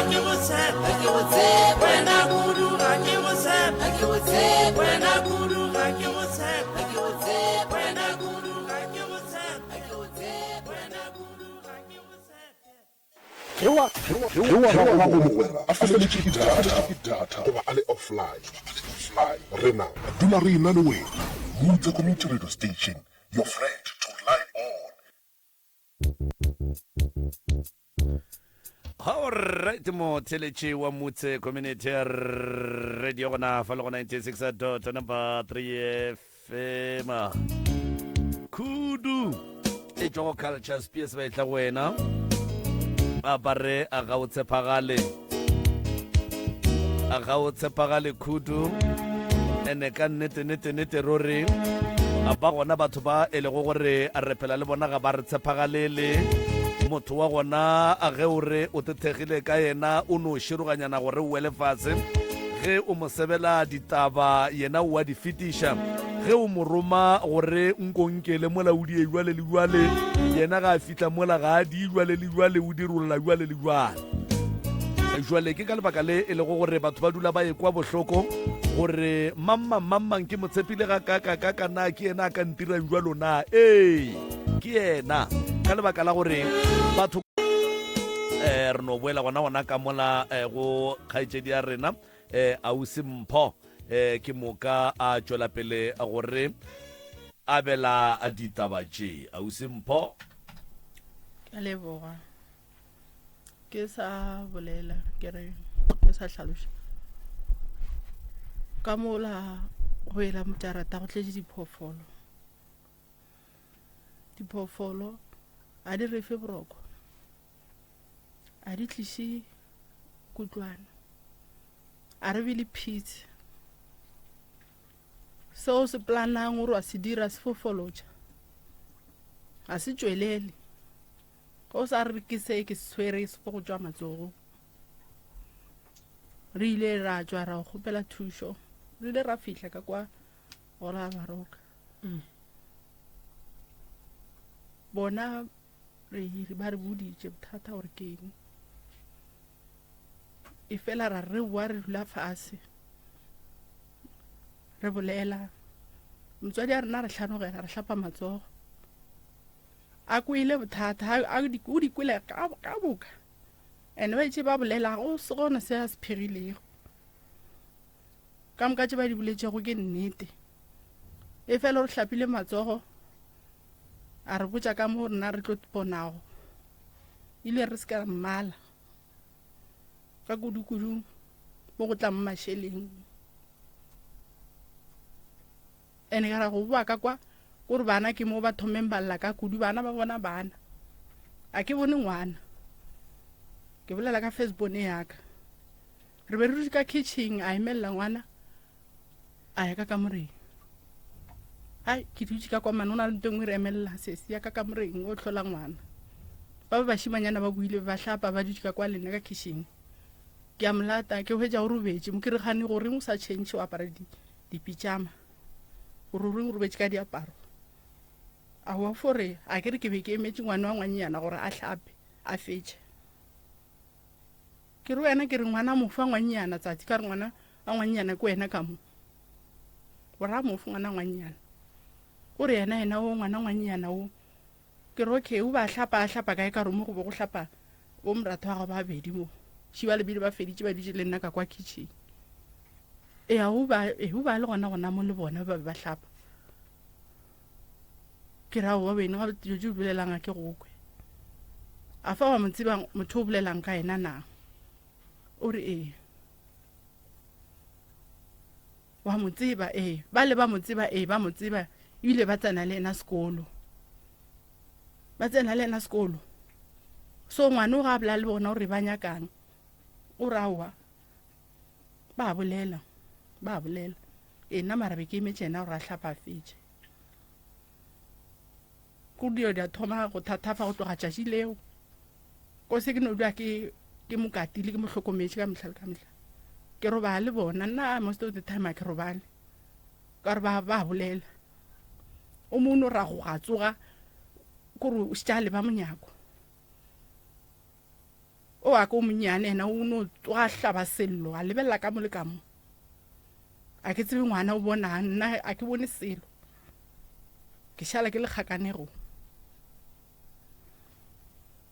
ke go tshepe, ga ke go tshepe wena kudu, ga ke go tshepe, ga ke go tshepe wena kudu, ga ke go tshepe, ga ke go tshepe wena kudu, ga ke go tshepe, ga ke go tshepe wena kudu, ga ke go tshepe. Ge wa gago mogwera a feletšwe ke data goba a le offline, rena re dula re ena le wena. Mutse Community Radio Station, your friend to rely on. Alright motheletši wa Mutse Community Radio gona fa le go 96 dot number 3 FM. Khudu e tšwa go Culture Spears ba etla go wena. A ba re a ga o tshepagale. A ga o tshepagale Khudu. Ene ka nnete nnete nnete ruri a ba gona batho ba e lego gore a re phela le bona ga ba re tshepagalele motho wa gona a ge o re o tethegile ka yena o no široganyana gore o wele fase ge o mo sebela ditaba yena o a di fetiša ge o mo roma gore nkonkele mola o die jwale le jwale yena ga a fihla mola ga a di jwale le jwale o dirolla jwale le jwale jwale ke ka lebaka le e lego gore batho ba dula ba ekwa bohloko gore mamang mamang ke mo tshepile ga kakakaka na ke yena a ka ntirang jwalo na ee ke yena ka lebaka la gore batho um re no boela gona gona ka mola eh, go kgaetšedi ya rena um ausi mpho um ke moka a tšwela pele gore abela ditaba tše ausi mpho Ke a leboga. Ke sa bolela ke re ke sa hlaloša. Ka mola go ela mojarata go tletše diphoofolo. Diphoofolo a di re fe boroko. A di tliše kutlwano. A re be le peace. Seo se planang gore wa se dira se fofolotša. Ga se tšwelele. Ge o sa re ke se ke se tshwere se go tšwa matsogo. Re ile ra tšwa ra kgopela thušo. Re ile ra fihla ka kwa go la Baroka. Mm. Bona re ba re boditše bothata gore ke eng. E fela ra re boa re dula fase. Re bolela. Motswadi a rena re hlanogela re hlapa matsogo. A kwele bothata, a o di kwele ka boka. And ba itše ba bolela go se gona se a se phegilego. Ka moka tše ba di boletšego ke nnete. E fela re hlapile matsogo a re botša ka mo rena re tlo bonago. Ile re se ka mmala ka kudu-kudu mo go tlang mašeleng. Ene ka ra go boa ka kwa kore bana ke mo ba thomeng ba lla ka kudu bana ba bona bana a ke bone ngwana ke bolela ka first born yaka re be re dutše ka kitchen a emelela ngwana a ya ka kamoreng ai ke dutše ka kwa mane o na le nto engwe re emelela sesi ya ka kamoreng o hlola ngwana ba ba bašimanyana ba buile ba hlapa ba dutše ka kwa lena ka kitchen ke a molata ke hwetša o robetše mo ke re gane goreng o sa change o apara dipitšama o ruri o robetše ka diaparo aowa fore a ke re ke be ke emetše ngwana wa ngwannyana gore a hlape a fetše ke re wena ke re ngwana mofa ngwannyana tsatsi ka re ngwana wa ngwannyana ke wena ka mo o ra mofe ngwana ngwannyana o re yena yena o ngwana ngwannyana o Ke re okay, o ba hlapa a hlapa kae ka romo go bo go hlapa bo moratho wa gago ba babedi mo. Šiba le bile ba feditše ba dutše le nna ka kwa kitchen. Ea o ba e o ba le gona gona mo le bona ba be ba hlapa. Ke ra wa wena ga dilo tše o bolelang a ke go kwe. A fa wa mo tseba motho o bolelang ka yena na? O re ee. Wa mo tseba, ee. Bale ba mo tseba, ee, ba mo tseba. Ebile ba tsena le yena sekolo. Ba tsena le yena sekolo. So ngwana o ga a bolela le bona gore ba nyakang. O re aowa. Ba bolela. Ba bolela. Ee, nna mara be ke emetše yena gore a hlapa a fetše. Ko dilo di a thoma go thathafa go tloga tšatši leo. Ko se ke no dula ke ke mo katile ke mo hlokometše ka mehla le ka mehla. Ke robala le bona nna most of the time a ke robale. Ka gore ba ba bolela. O mongwe no ra go ga tsoga kore o šetše a leba monyako. O wa ka o monnyane yena o no tsoga hlaba sello a lebelela ka mo le ka mo. A ke tsebe ngwana o bonang nna a ke bone selo. Ke šala ke le kgakanegong.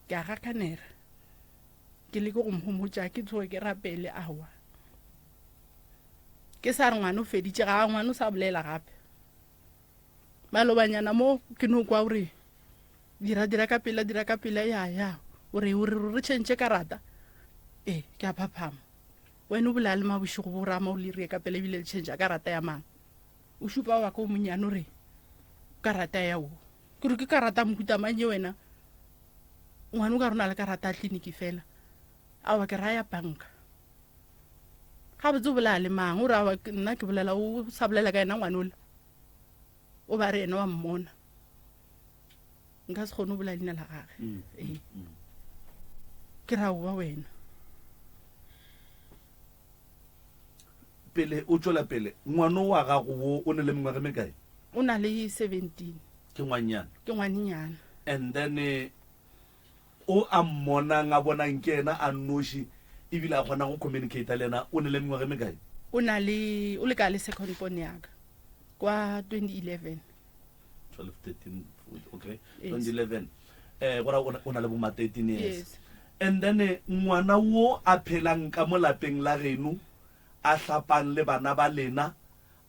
Ke a gakanega. Ke leke go mo homotša ke tsoge ke rapele aowa. Ke sa re ngwana o feditše ga ngwana o sa bolela gape. Malobanyana mo ke no kwa gore dira dira ka pela dira ka pela ya ya o re o re re change karata ee ke a phaphama wena o bolaya le mabošego bo rama o le rie ka pela ebile le change karata ya mang o šupa wa ka o monnyane o re karata ya o ke re ke karata mohuta mang ye wena ngwane o ka rona le karata ya tleliniki fela awa ke raya banka gabotse o bolaya le mang o re awa nna ke bolela o sa bolela ka yena ngwane ola o ba re ena wa mmona nka se kgone go bola leina la gage mm. ee mm. ke ra oa wena pele o tšwela pele ngwano wa gago wo o ne le mengwaga mekae o na le 17 ke ngwannyana ke ngwannyana and then eh, o a mmonang a bonang ke ena a nnoši ebile a kgona go communicate le ena o ne le mengwaga mekae o na le o le ka le second born yaka kwa 2011 12 13 okay 2011 eh gora o na le bo ma 13 years yes. and then eh, ngwana wo a phelang ka mo lapeng la geno a hlapang le bana ba lena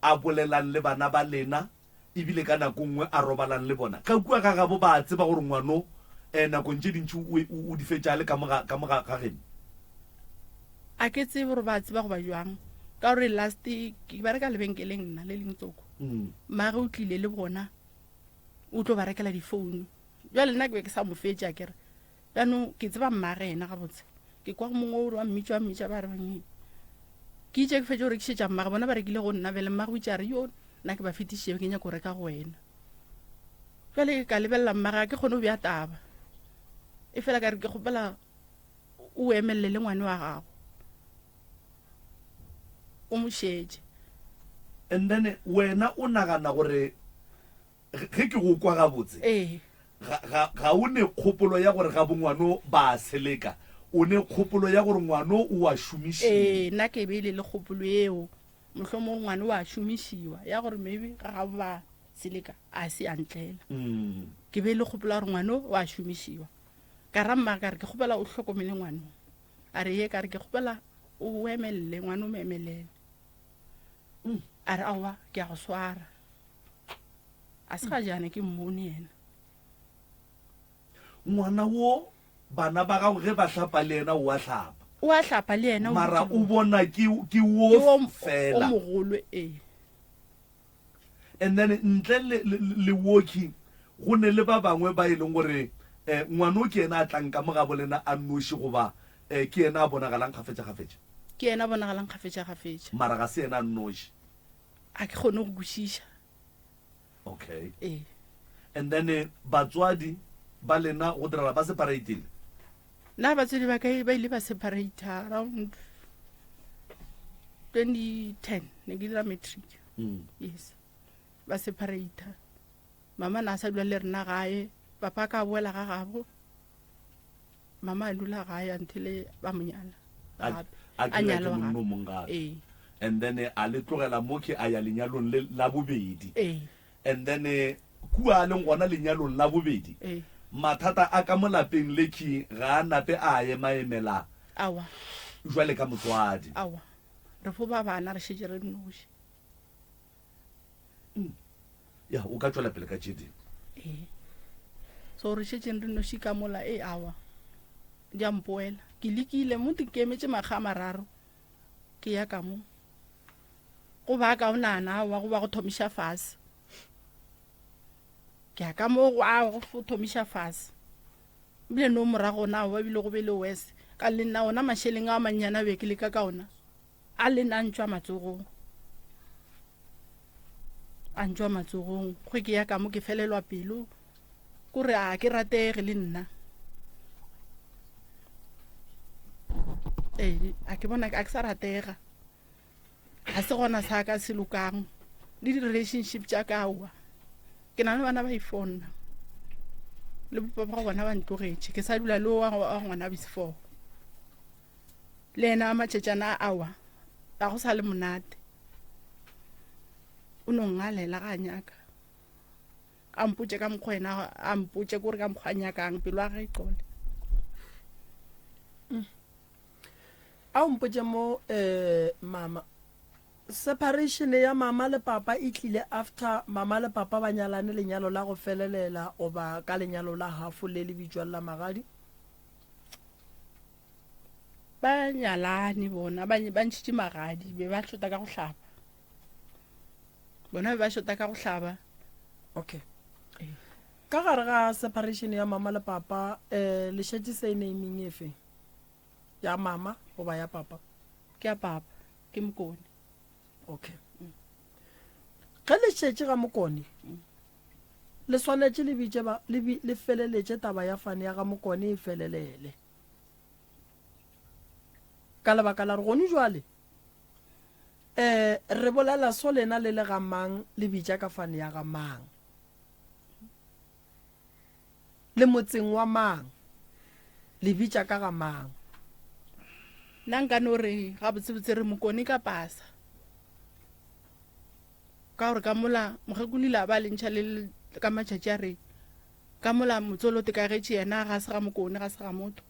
a bolelang le bana ba lena ebile ka nako nngwe a robalang le bona ka kua ga gabo ba tseba gore ngwano um nakong tše dintši o di fetša le ka mo ga geno a ke tsebe gore ba tseba goba jwang ka gore last ke bereka lebenkeleng nna le leng tsoko mm. mage o tlile le bona o tlo ba rekela difounu jale nna ke be ke sa mo fetša kere jaanong ke tseba mmage ena gabotse ke kwa go mongwe o re wa mmitša wa mmitša ba re bang ke itše ke fetše go rekišetša mmage bona ba rekile go nna bele mmage o itše a re yo nna ke ba fetišitše ke nyako go reka go wena jale ka lebelela mmage a ke kgone go bja taba e fela ka re ke kgopela o emelele le ngwane wa gago o mo šetše and then wena o nagana gore ge ke go kwa gabotse ee ga, ga, ga o ne kgopolo ya gore ga bongwano ba a seleka o ne kgopolo ya gore ngwano o a šomišiwa ee nna ke be e le le kgopolo eo mohlomong ngwane wa šomišiwa ya gore maybe ga gabo ba seleka a se a ntlela mm. ke be e le kgopolo ya gore ngwano wa šomišiwa Ka ra mma ka re ke kgopela o hlokomele ngwano. A re ye ka re ke kgopela o emelele ngwano o mo emelele. Mm. A re aowa ke a go swara. A se ga jana ke mmone yena. Ngwana wo bana ba gago ge ba hlapa le yena o a hlapa. O a hlapa le yena. Mara o bona ke ke wo fela. O mogolo ee. And then ntle le, le, le woki go ne le ba bangwe ba e leng gore eh, ngwano ke yena a tlang ka mo ga bolena a nnoši goba eh, ke yena a bonagalang kgafetša-kgafetša? Ke yena a bonagalang kgafetša-kgafetša. Mara ga se yena a nnoši. A ke kgone go kwešiša. Okay. Ee. And then eh, batswadi ba lena go direla ba separatile? Nna batswadi ba ka ba ile ba separate around 2010 ne ke dira matric. Mm. Yes. Ba separate. Mama na sa dula le rena gae, papa ka boela ga gabo. Mama a dula gae until ba mo nyala. A a nyalwa gape. Mong gape. Ee. And then eh, a le tlogela mo ke a ya lenyalong le la bobedi. Ee. And then eh, kua a leng gona lenyalong la bobedi Ee. mathata a ka mo lapeng le ke ga a nape a emaemela Awa. jwale ka motswadi. Awa. Re fo ba bana re šetše re nnoši. Mm. Ya, o ka tšwela pele ka tše dingwe. Ee. So re šetšeng re noši ka mola e awa. Di a mpoela. Ke lekile mo ke emetše makga a mararo. Ke ya ka mo. Go ba ka o nana awa go ba go thomiša fase. Ke ya ka mo go a go thomiša fase. Ebile no morago ona awa ebile go be le worse. Ka le nna ona mašeleng a mannyane a be ke leka ka ona. A le na ntšwa matsogong. A ntšwa matsogong. Go ke ya ka mo ke felelwa pelo. Kore a ke ratege le nna. Ee, a ke bona a ke sa ratega. Ga se gona sa ka se lokang. Le di-relationship tša ka aowa. Ke na le bana ba ifonna. Le bopapa ga bona ba ntlogetše. Ke sa dula le wa ngwana before. Le yena matšhetšana a awa ga go sa le monate. O no ngalela ga a nyaka. A mpotše ka mokgwa yena a mpotše kore ka mokgwa a nyakang pelo ya gage e qole. A o mpotše mo eh mama. Separation ya mama le papa e tlile after mama le papa ba nyalane lenyalo la go felelela goba ka lenyalo la half le le bitšwang la magadi? Ba nyalane bona ba ba ntšhitše magadi be ba šota ka go hlaba. Bona be ba šota ka go hlaba. Okay. Ka gare ga separation ya mama le papa eh le šetše surnameng efe? Ya mama goba ya papa? Ke ya papa, ke Mokone. Okay. Ge le šetše ga Mokone, le swanetše le bitše ba le bi le feleletše taba ya fane ya ga Mokone e felelele. Ka lebaka la gore gone jwale eh re bolela so lena le le ga mang le bitša ka fane ya ga mang. Le motseng wa mang? Le bitša ka ga mang? Nna nka no re gabotsebotse re Mokone ka pasa. Ka gore ka mola mokgekolo ile a ba le ntšha le ka matšatši a re ka mola motsolote ka getše yena ga se ga Mokone ga se ga motho.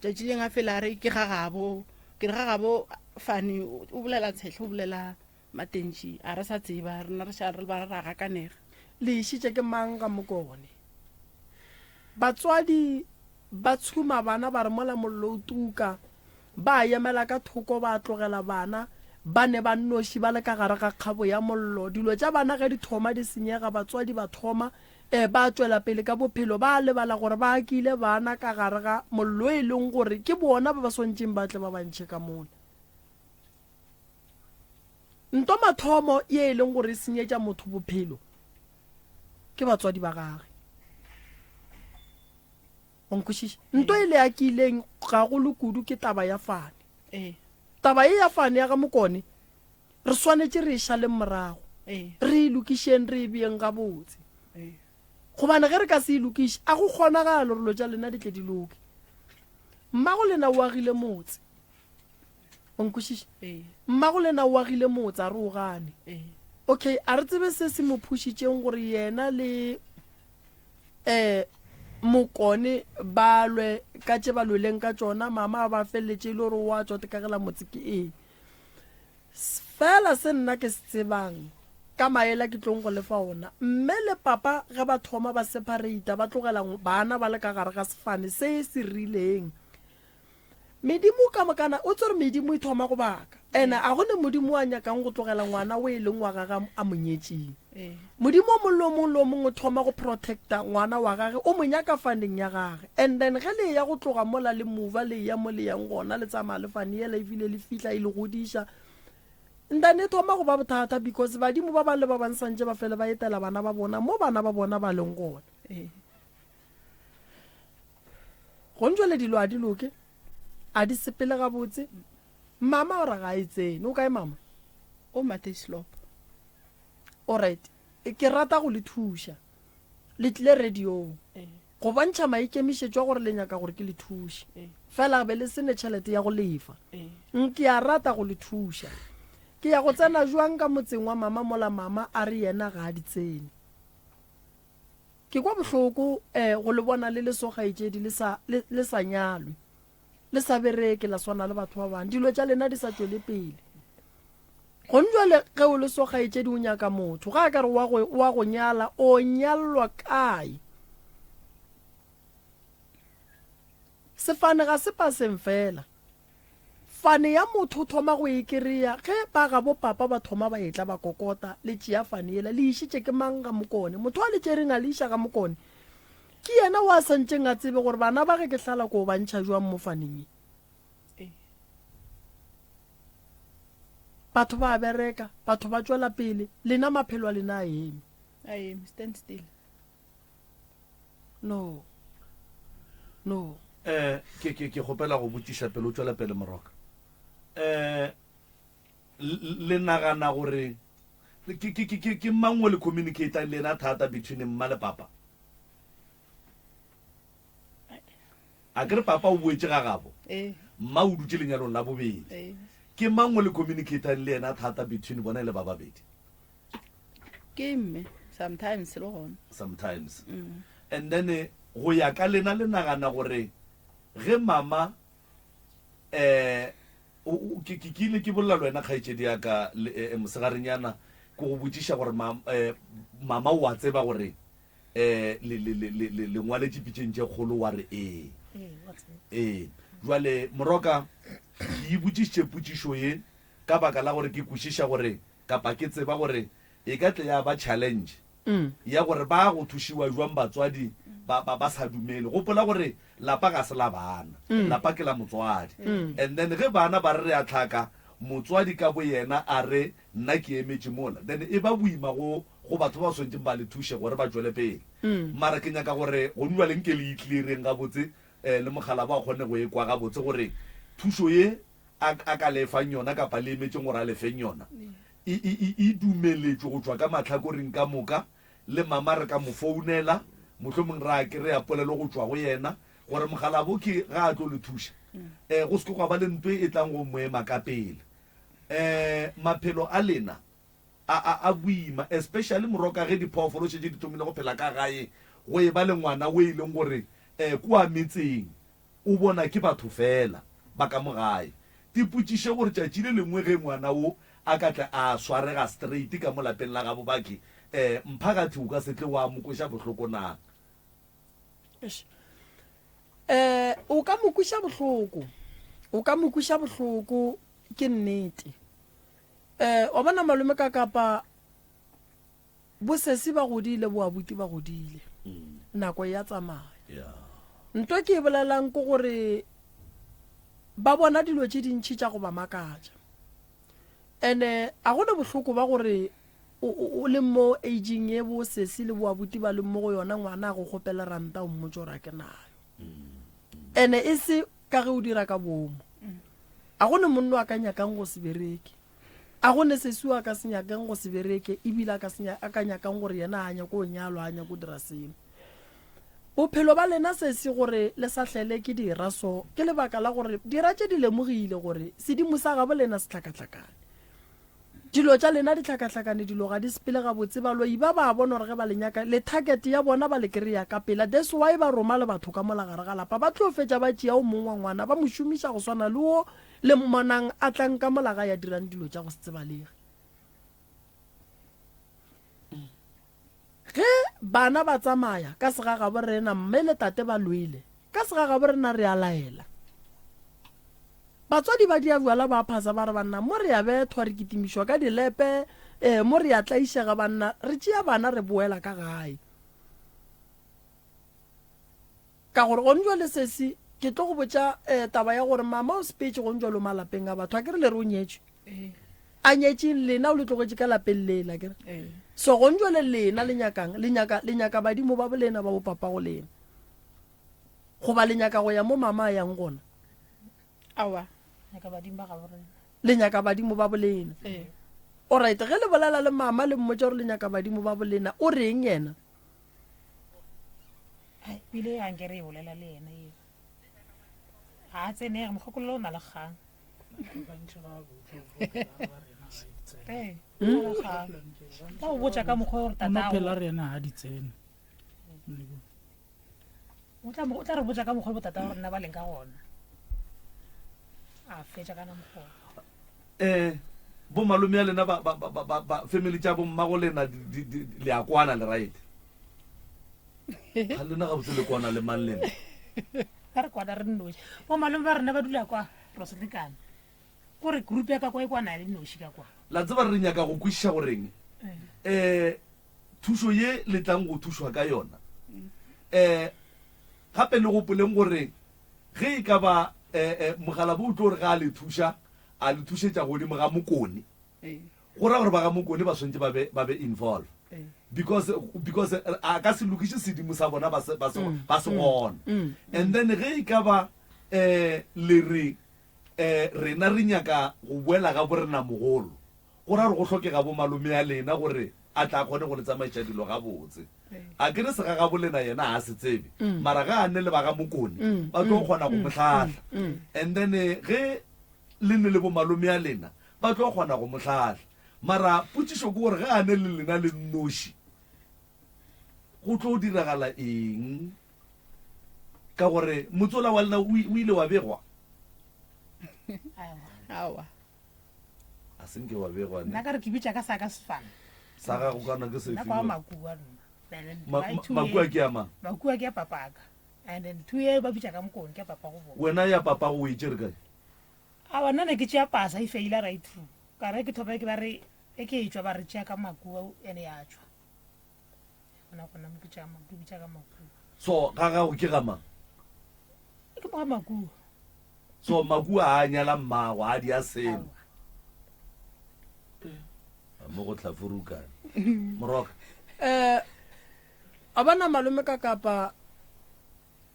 Tšatši leng a fela a re ke ga gabo, ke re ga gabo Fane o bolela Tshehle o bolela Matentši, a re sa tseba, rena re šala re ba ra gakanega. Le išitše ke mang ga Mokone? Batswadi ba tshuma bana ba re mola mollo o tuka, ba emela ka thoko ba tlogela bana ba ne ba nnoši ba le ka gare ga kgabo ya mollo. Dilo tša bana ge di thoma di senyega batswadi ba thoma eh, ba tšwela pele ka bophelo ba lebala gore ba akile bana ka gare ga mollo e leng gore ke bona ba ba swantšeng ba tle ba ba ntšhe ka mola. Nto mathomo ye e leng gore e senyetša motho bophelo ke batswadi ba gage. O nkwešiša? Nto e le akileng gagolo kudu ke taba ya fane. Ee. Taba ye ya fane ya ga Mokone re swanetše re e šaleng morago. Ee. Re e lokišeng re e beeng gabotse. Ee. Gobane ge re ka se e lokiše a go kgonagale gore dilo tša lena di tle di loke. Mmago lena o agile motse. O nkwešiša? Ee. Mmago lena o agile motse, a re o gane. Ee. Okay, a re tsebe se se mo phušitšeng gore yena le eh Mokone ba lwe ka tše ba lweleng ka tšona, mama a ba feleletše e le gore o a tšwa tekagela motse ke eng. Fela se nna ke se tsebang ka maele a ke tlong go lefa ona, mme le papa ge ba thoma ba separata ba tlogela bana ba le ka gare ga sefane se se rileng, Medimo ka mokana, o tsere medimo e thoma go baka. Ene a go ne modimo a nyakang go tlogela ngwana o e leng wa gage a mo nyetšeng. Modimo o mong le o mong le o mongwe o thoma go protecta ngwana wa gage, o mo nyaka faneng ya gage. And then ge le eya go tloga mola le mova le eya mo le yang gona le tsamaya le fane yela ebile le fihla e le godiša. And then e thoma go ba bothata because badimo ba bang le ba bang santše ba fele ba etela bana ba bona mo bana ba bona ba leng gona. Gong jwale dilo a di loke, a di sepele gabotse. Mama o re ga e tsene. O kae mama? O Mateyslop. Alright. Ke rata go le thuša. Le tlile radiong go bontšha maikemišetšo a gore le nyaka gore ke le thuše. Fela be le se ne tšhelete ya go lefa. Ke a rata go le thuša. Ke ya go tsena jwang ka motseng wa mama mola mama a re yena ga a di tsene? Ke kwa bohloko eh, go le bona le le so kgaetšedi le sa, le, le sa nyalwe, le sa bereke la swana le batho ba bangwe, dilo tša lena di sa tšwele pele. Gone jwale ge o le so kgaetšedi o nyaka motho, ga a ka re wa go, wa go nyala, o nyalwa kae? Sefane ga se paseng fela. Fane ya motho o thoma go e kereya ge ba gabo papa ba thoma ba etla ba kokota, le tšea fane yela le išitše ke mang ga Mokone? Motho a le tšereng a le iša ga Mokone ke yena o a santšeng a tsebe gore bana ba ge ke hlala ko ba ntšha jwang mo faneng ye. Batho ba a bereka, batho ba tšwela pele, lena maphelo a lena a eme. A eme, stand still. No. No. Eh, ke ke ke kgopela go botšiša pele o tšwela pele moroka. Eh, le nagana gore ke ke ke ke mang o le communicator le yena thata between mma le papa? A ke re papa o boetše ga gabo. Eh. Mma o dutše lenyalong la bobedi. Ee. Ke mang o le communicatang le yena thata between bona e le ba babedi? Ke mme sometimes le gona. Sometimes. And then eh, go ya ka lena le nagana gore ge mama eh o- o- ke ke- ke ile ke bolela le wena kgaetšedi ya ka le- eh, eh, mosegarenyana ke go botšiša gore ma, eh, mama o a tseba gore eh le le le le le ngwaletše pitšeng tše kgolo wa re ee. Ee. Jwale Moroka ke e botšišitše potšišo ye ka baka la gore ke kwešiša gore kapa ke tseba gore e ka tle ya ba challenge ya gore ba go thušiwa jwang batswadi ba ba ba sa dumele. Gopola gore lapa ga se la bana, lapa ke la motswadi. And then ge bana ba re re a tlhaka, motswadi ka boyena a re nna ke emetše mola, then e ba boima go go batho ba ba swanetšeng ba le thuše gore ba tšwele pele. Mara ke nyaka gore gone bjale nke le icleareng gabotse um le mokgalabo a kgone go e kwa gabotse gore thušo ye a, a ka le fang yona kapa le emetšeng gore a le feng yona e, e, e, e dumeletšwe go tšwa ka mahlakoreng ka moka. Le mama re ka mo founela, mohlomong ra kry-a polelo go tšwa go yena gore mokgalabo ke ga a tlo le thuša um go se ke gwa ba le ntwe e tlang go mo ema ka pele. Um maphelo a lena a, a, a boima, especially moroka ge diphoofolo šetše di thomile go phela ka gae, go e ba le ngwana o e leng gore um kua metseng o bona ke batho feela ba ka mo gae. Tipotšiše gore tšatši le lengwe ge ngwana wo a ka tle a swarega straight ka mo lapeng la gabo bakhe, um mphakathi o ka se tle wa mo kweša bohloko na? Eish. Eh, o ka mo kweša bohloko. O ka mo kweša bohloko ke nnete. Eh, wa bona malome ka kapa bosesi ba godile bo abuti ba godile. Nako ya tsamaya. Yeah. Nto ke e bolelang ke gore ba bona dilo tše dintši tša go ba makatša. Ene a go ne bohloko ba gore o, o, o le mo aging ye bo sesi le bo abuti ba leng mo go yona ngwana a go kgopela ranta o mmotse gore a ke nayo. Ene e se ka ge o dira ka boomo. A go ne monno a ka nyakang go se bereke. A go ne sesi a ka se nyakang go se bereke ebile a ka se a ka nyakang gore yena a nyako go nyalwa a nyako dira selo. Bophelo ba lena sesi gore le sa hlele ke dira so ke lebaka la gore dira tše di lemogile gore sedimo sa gabo lena se hlakahlakane. Dilo tša lena di hlakahlakane, dilo ga di sepele gabotse, baloi ba ba bona gore ge ba le nyaka, le target ya bona ba le kry-a ka pela, that's why ba roma le batho ka mola gare ga lapa, ba tlo fetša ba tšea o mong wa ngwana ba mo šomiša go swana le wo le mmonang a tlang ka mola gae a dirang dilo tša go se tsebalege. Ge bana ba tsamaya ka segagabo rena, mme le tate ba lwele, ka segagabo rena re a laela. Batswadi ba dia bjala ba phasa ba re banna mo re a bethwa re kitimišwa ka dilepe ee mo re a tlaišega banna re tšea bana re boela ka gae. Ka gore gone jwale sesi ke tlo go botša eh, taba ya gore mama o sepetše gone jwale o malapeng a batho a ke re le re o nyetšwe a nyetšeng lena o le tlogetše ka lapeng lela ke re so gone jwale lena le nyakang le nyaka le nyaka badimo ba bolena ba bopapa go lena Goba le nyaka go ya mo mama a yang gona? Aowa. Nyaka badimo ba gabo rena. Le nyaka badimo ba bolena. Ee. Alright, ge le bolela le mama le mmotša gore le nyaka badimo ba bolena, o reng yena? Hai, bile ga nke re e bolela le yena eo. Ga a tsenege, mokgekolo o na le kgang. Ee, o na le kgang. Ba go botša ka mokgwa o gore O no tatago. phela re yena ga di tsene. O tla o tla re botša ka mokgwa botata wa rena ba leng ka gona. A fetša ka na mokgwa. Eh, bo malome ya lena ba ba ba ba ba family tša bo mmago lena di di le a kwana le right. Ga lena ga botse le kwana le mang lena. Ba re kwana re nnoši. Bo malome ba rena ba dula kwa Rosetlekane. Kore group ya ka kwa e kwana le noši ka kwa. La tseba re nyaka go kwešiša goreng eh thušo ye le tlang go thušwa ka yona. Um gape le gopoleng gore ge e ka ba um mogalabo o tlo re ga a le thuša a le thušetša godimo ga mokone, go ra gore ba ga mokone ba swantše ba be ba be involve because because a ka se lokiše sedimo sa bona ba se ba se ba se gona. And then ge e ka ba um le re um rena re nyaka go boela ga borenamogolo, go ra gore go hlokega bo malome a lena gore. a tla kgone go le tsamaiša dilo gabotse. A ke re segagabolena yena ga a se tsebe, mara ge a ne le ba ga Mokone ba tlo kgona go mo hlahla. And then ge le ne le bomalome a lena ba tlo kgona go mo hlahla. Mara potšišo ke gore ge a ne le lena le nnoši go tlo diragala eng? Ka gore motse ola wa lena o ile wa begwa? Aowa. A se nke wa begwa ne? Nna ka re ke bitša ka sa ka sefane. Sa gago kana ke sefe? Nna kwa Makua nna. Makua ke ya mang? Makua ke ya papaka. And then two ye ba bitša ka Mokone ke ya papa go bona. Wena ya papa go o e tšere kae? Aowa nna ne ke tšea pasa e feila right through. Ka re ke thoma ke ba re e ke e tšwa ba re tšea ka Makua ene ya tšwa. Gona gona mo ke tšea ke bitša ka Makua. So ga gago ke ga mang? Ke mo ga Makua. So Makua a a nyala mmago a di a selo. Mo go tlhafurukane. Moroka. Eh a bona malome ka kapa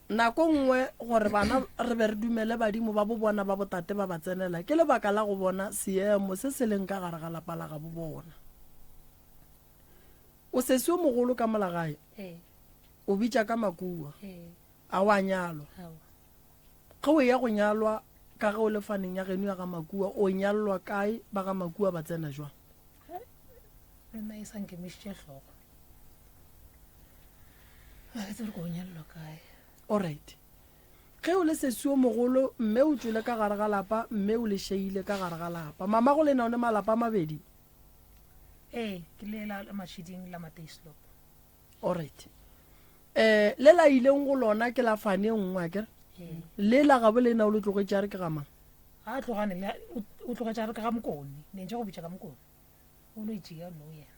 nako nngwe gore bana re be re dumele badimo ba bo bona ba botate ba ba tsenela ke lebaka la go bona seemo se se leng ka gare ga lapa la gabo bona. O sesi o mogolo ka mola gae. O bitša ka Makua. A wa nyalwa? Ge o eya go nyalwa ka ge o le faneng ya geno ya ga Makua, o nyallwa kae? Ba ga Makua ba tsena jwang? Le nna e sa nkemišitše hlogo. Ga ke tsebe gore ko nyallwa kae. Alright. Ge o le sesi o mogolo, mme o tšwele ka gare ga lapa, mme o le šeile ka gare ga lapa. Mamago le na o ne malapa a mabedi? Ee, ke le la Mashiding la Mateislop. Alright. Eh, le la ileng go lona ke la fane e nngwe akere? Le la gabo lena o le tlogetše a re ke ga mang? Ga a tlogane le o tlogetše a re ke ga Mokone. Ne ntše go bitša ka Mokone. O no itšea no yena.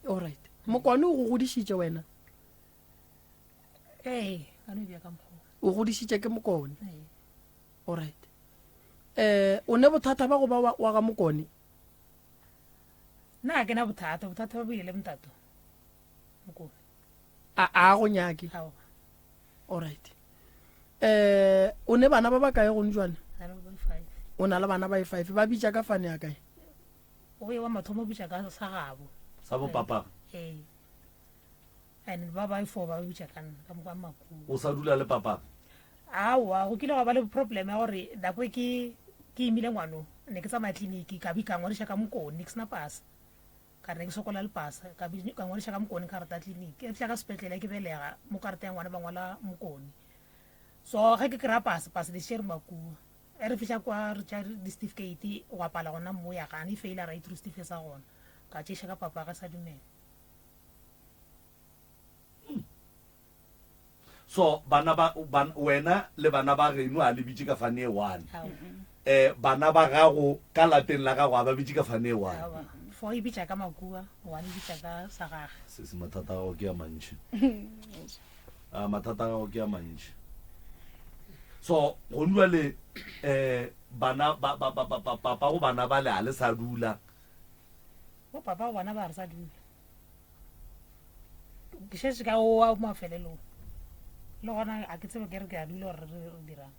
Alright. Mokone o go godišitše wena? Ee, ka no bja ka mokgwa. O godišitše ke Mokone? Ee. Alright. Eh, o ne bothata ba go ba wa, wa ga Mokone? Nna ga ke na bothata, bothata ba bile le ntato Mokone. A a go nyake. Aowa. Alright. Eh, o ne bana ba ba kae gone jwane? Na le ba five. O na le bana ba e five. Ba bitša ka fane ya kae? O ye wa mathomo o bitša ka sa gabo. Sa bo papa. Ee. And ba ba four ba bitša ka nna ka mokwa Makua. O sa dula le papa? Aowa, go kile gwa ba le problem ya gore nako e ke ke imile ngwano ne ke tsamaya tleliniki ka bi ka ngwadiša ka Mokone ne ke sena pasa ka re ne ke sokola le pasa ka bi ka ngwadiša ka Mokone karata ya tleliniki e fihla ka sepetlele ke belega mo karata ya ngwana ba ngwala Mokone so ge ke kry-a pasa pasa di šere Makua e re fihla kwa re tša di-certificate gwa pala gona mo ya gana e faila right through certificate sa gona ka tšeiša ka papa ge sa dumela. So bana ba, ban, wena le bana ba geno a le bitše ka fane e one. Eh, bana ba gago ka lapeng la gago a ba bitše ka fane e one. Aowa. Fo e bitša ka Makua, one e bitša ka sa gage. Se se mathata a gago ke a mantši. A mathata a gago ke a mantši. So gone jwale eh bana ba ba ba ba papa go bana ba le a le sa dula. Bo papa go bana ba re sa dula. Ke šetše ka oa mafelelong. Le gona a ke tsebe ke re ke a dula gore re re dirang.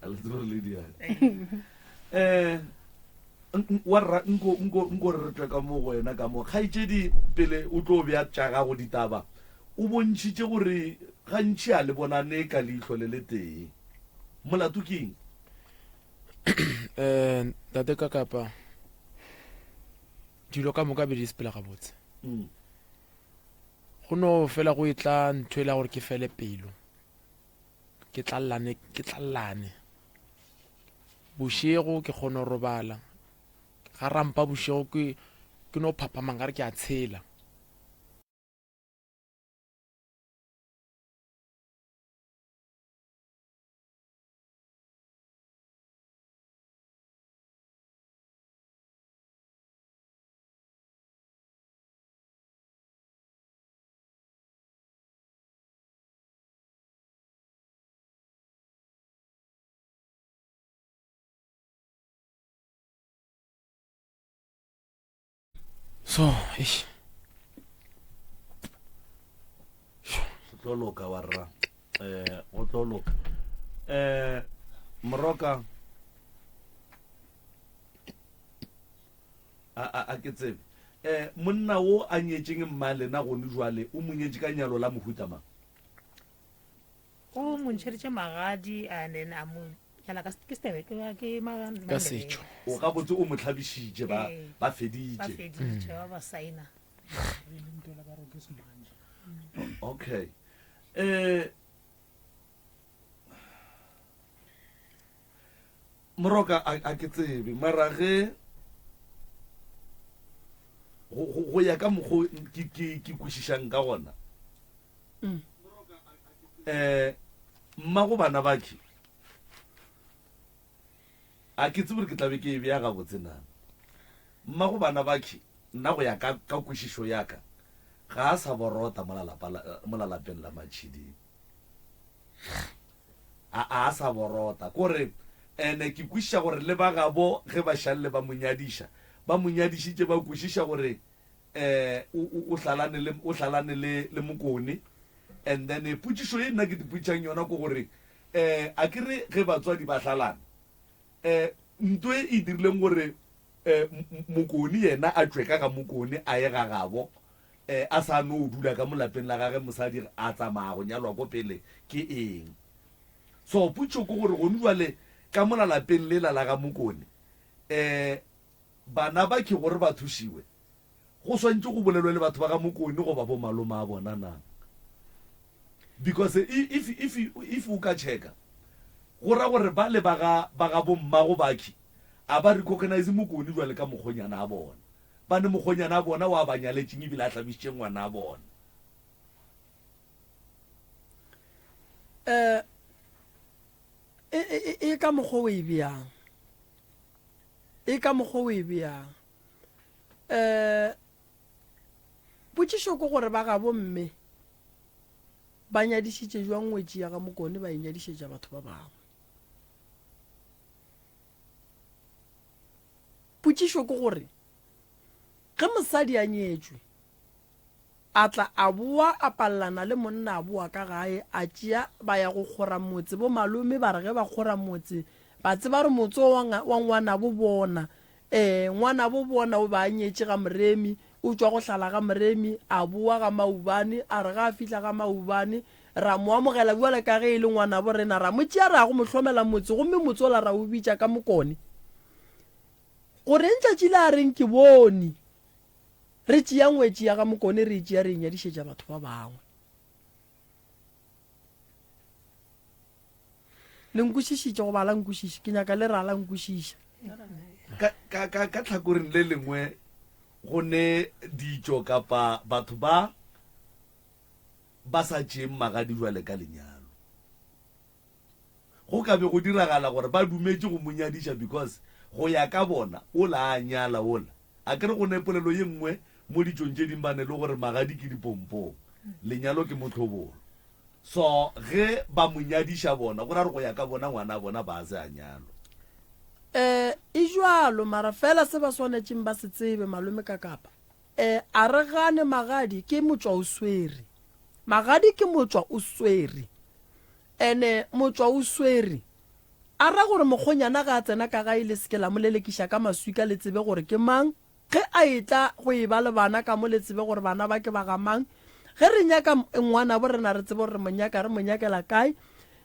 A le tsebe gore le dirang. Eh wa rra nko nko nko re re tle ka mo go wena ka mo kgaetšedi pele o tlo bea tša gago ditaba o bontšhitše gore gantši a le bonane ka leihlo le le tee molato ke eng um ntate ka kapa Dilo ka moka be di sepela gabotse. Go no fela go etla ntho e la gore ke fele pelo. Ke tlallane, ke tlallane. Bošego ke kgona go robala. Ga rampa bošego ke ke no phaphama nkare ke a tshela. So, eish. Go tlo loka wa rra. Eh, go tlo loka. Eh, Moroka. A, a, a ke tsebe. Eh, monna wo a nyetšeng mma lena gone jwale, o mo nyetše ka nyalo la mohuta mang? O mo ntšheditše magadi and then a mo nyala ka ke setebe ke ke ma Ka setšo. O gabotse o mo hlabišitše ba Ee. ba Ba feditše. feditše ba ba saena. Okay. Eh Moroka a a ke tsebe mara ge go go go ya ka mokgo ke ke ke kwešišang ka gona. Um mmago bana bakhe a ke tsebe gore ke tlabe ke e bea gabotse na. Mmago bana bakhe nna go ya ka ka kwešišo ya ka ga a sa borota mola lapa la mola lapeng la Matšhiding. A a sa borota kore ene ke kwešiša gore le ba gabo ge ba šalle ba mo nyadiša ba mo nyadišitše ba kwešiša gore eh o o o hlalane le o hlalane le le Mokone and then potšišo ye nna ke te potšišang yona ke gore eh a ke re ge batswadi ba hlalana eh nto e e dirileng gore eh Mokone yena a tšwe ka ga Mokone a ye ga gabo eh a sa no dula ka mo lapeng la gage mosadi a tsamaya go nyalwa ko pele ke eng? So potšo ke gore gone jwale ka mola lapeng lela la ga Mokone eh Bana ba ke gore ba thušiwe, go swantše go bolelwe le batho ba ga Mokone goba bo malome a bona na? Because if, if, if o ka checka, go ra gore ba le ba ga, ba ga bo mmago bakhi, a ba recognize Mokone jwale ka mokgonyana a bona. Ba ne mokgonyana a bona wa ba nyaletšeng ebile a hlabišitše ngwana a bona. Eh, e, e, e, e ka mokgwa o e bjang. E ka mokgwa o e beang. Um potšišo ke gore ba gabo mme ba nyadišitše jwang ngwetši ya ga Mokone ba e nyadišetša batho ba bangwe. Potšišo ke gore ge mosadi a nyetšwe A tla a boa a palelana le monna a boa ka gae a tšea ba ya go kgora motse bo malome ba re ge ba kgora motse ba tseba re motse o wa ngwanabo bona ee ngwanabo bona o be a nyetše ga Moremi o tšwa go hlala ga Moremi a boa ga Maubane a re ga a fihla ga Maubane ra mo amogela bjale ka ge e le ngwanabo rena ra mo tšea ra go mo hlomela motse gomme motse ola ra o bitša ka Mokone goreng tšatši le a reng ke bone Re tšea ngwetši ya ga Mokone re e tšea re e nyadišetša batho ba bangwe. Le nkwešišitše goba la nkwešiša? Ke nyaka le ra la nkwešiša. Ka, ka, ka, ka tlhakoreng le lengwe go ne ditšo kapa batho ba ba sa tšeeng magadi jwale ka lenyalo. Go ka be go diragala gore ba dumetše go mo nyadiša because go ya ka bona ola a nyala ola. Akere go ne polelo ye nngwe mo ditšong tše ding ba ne le gore magadi ke dipompong, lenyalo ke mohlobolo. So ge ba mo nyadiša bona go ra gore go ya ka bona ngwana a bona ba se a nyalwa. Eh e jwalo mara fela se ba swanetšeng ba se tsebe malome Kakapa eh a re gane magadi ke motšwa o swere. Magadi ke motšwa o swere. Ene motšwa o swere. A ra gore mokgonyana ge a tsena ka gae le se ke la mo lelekiša ka maswika le tsebe gore ke mang. Ge a etla go eba le bana ka mo le tsebe gore bana ba ke ba ga mang. Ge re nyaka ngwanabo rena re tsebe gore re mo nyaka re mo nyakela kae.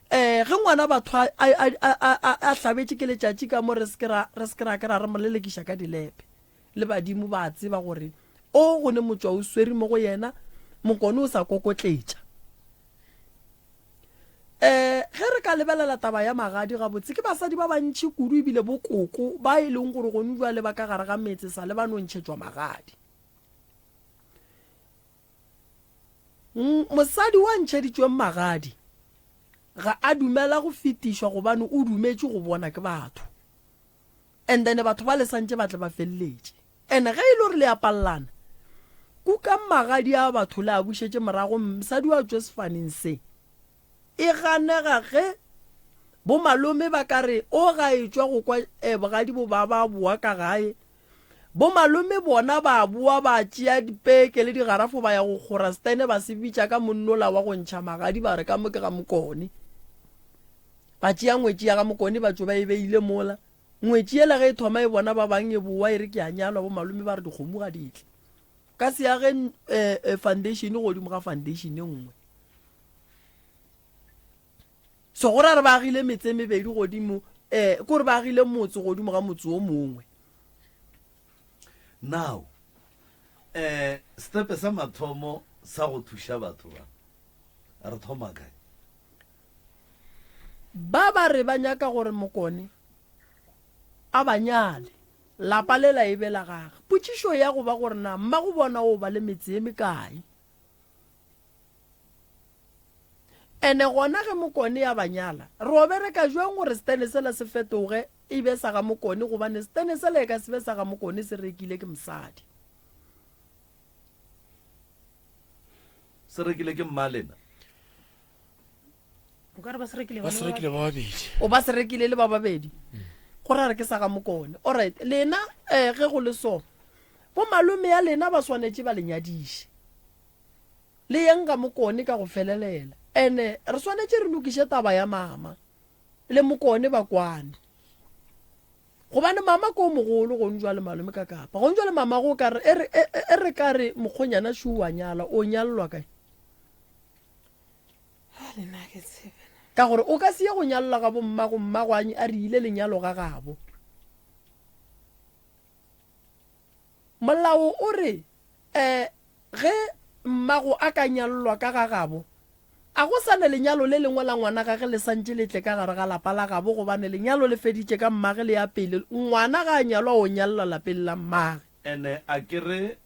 Um ge ngwana batho a, a, a, a, a, a hlabetše ke letšatši ka mo re se ke ra, re se ke ra ke ra re mo lelekiša ka dilepe. Le badimo ba a tseba gore o go ne motšwa o swere mo go yena, mokone o sa kokotletša. Um ge re ka lebelela taba ya magadi gabotse, ke basadi ba bantši kudu ebile bokoko ba e leng gore gone jwale ba ka gare ga metse sa le ba no ntšhetšwa magadi. Mosadi wa ntšheditšweng magadi ga a dumela go fetišwa gobane o dumetše go bona ke batho. And then batho ba le santše ba tle ba feleletše. And ge e le gore le a pallana, kukang magadi a batho le a bušetše morago, mosadi wa tšwe sefaneng se. E ganega ge bo malome ba ka re o ga e tšwa go kwa eh, bogadi bo ba ba boa ka gae. Bo malome bona ba boa ba tšea dipeke le digarafo ba ya go kgora stene ba se bitša ka monnola wa go ntšha magadi ba re ka mo ke ga mokone. Ba tšea ngwetši ya ga mokone ba tšo ba e beile mola. Ngwetši yela ge e thoma e bona ba bang e boa e re ke a nyalwa, bo malome ba re dikgomo ga di tle. Ka se age eh, foundation godimo ga foundation e nngwe. So go ra re ba agile metse e mebedi godimo eh ko re ba agile motse godimo ga motse o mongwe. Now eh stepe sa mathomo sa go thuša batho ba re thoma kae? Ba ba re ba nyaka gore Mokone a ba nyale, lapa lela e be la gage. Potšišo ya go ba gore na mmagobona o ba le metse ye mekae. Ene gona ge Mokone a ba nyala, re o bereka jwang gore setene sela se fetoge e be sa ga Mokone gobane setene sela e ka se be sa ga Mokone se rekile ke mosadi. Se rekile ke mmalena. O ka re ba se rekile ba se rekile ba babedi. O ba se rekile le ba babedi. Go ra re ke sa ga Mokone. Alright, lena eh ge go le so, bo malome ya lena ba swanetše ba le nyadiše. Le yeng ga Mokone ka go felelela. Ene re swanetše re lokiše taba ya mama le Mokone ba kwane. Gobane mama ke o mogolo gong jwale malome ka kapa. Gong jwale mama go ka re e re e, e re ka re mokgonyana shu wa nyala, o nyallwa kae? Ka gore o ka se ye go nyalelwa ga bommago, mmago a, a re ile lenyalo ga gabo. Molao o re um ge mmago a ka nyalelwa ka ga gabo, a go sa na lenyalo le lengwe la ngwana gage le santše le tle ka gare ga lapa la gabo gobane lenyalo le feditše ka mmage le ya pele, ngwana ga a nyalwa o nyalelwa lapeng la mmage. Ene a ke re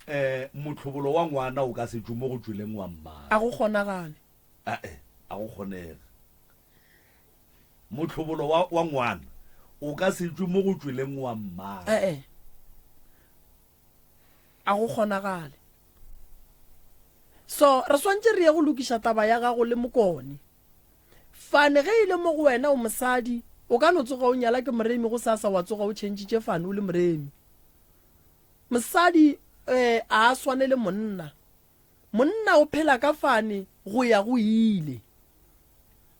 um mohlobolo wa ngwana o ka se tšwe mo go tšweleng wa mmage. A go kgonagale. Ae, a go kgonege. Mohlobolo wa, wa ngwana o ka se tšwe mo go tšweleng wa mmage. Ae, a go kgonagale. So, re swantše re ye go lokiša taba ya gago le Mokone. Fane ge e le mo go wena o mosadi, o ka no tsoga o nyala ke moremi gosasa wa tsoga o tšhentšitše fane o le moremi. Mosadi eh, a a swane le monna. Monna o phela ka fane go ya go ile.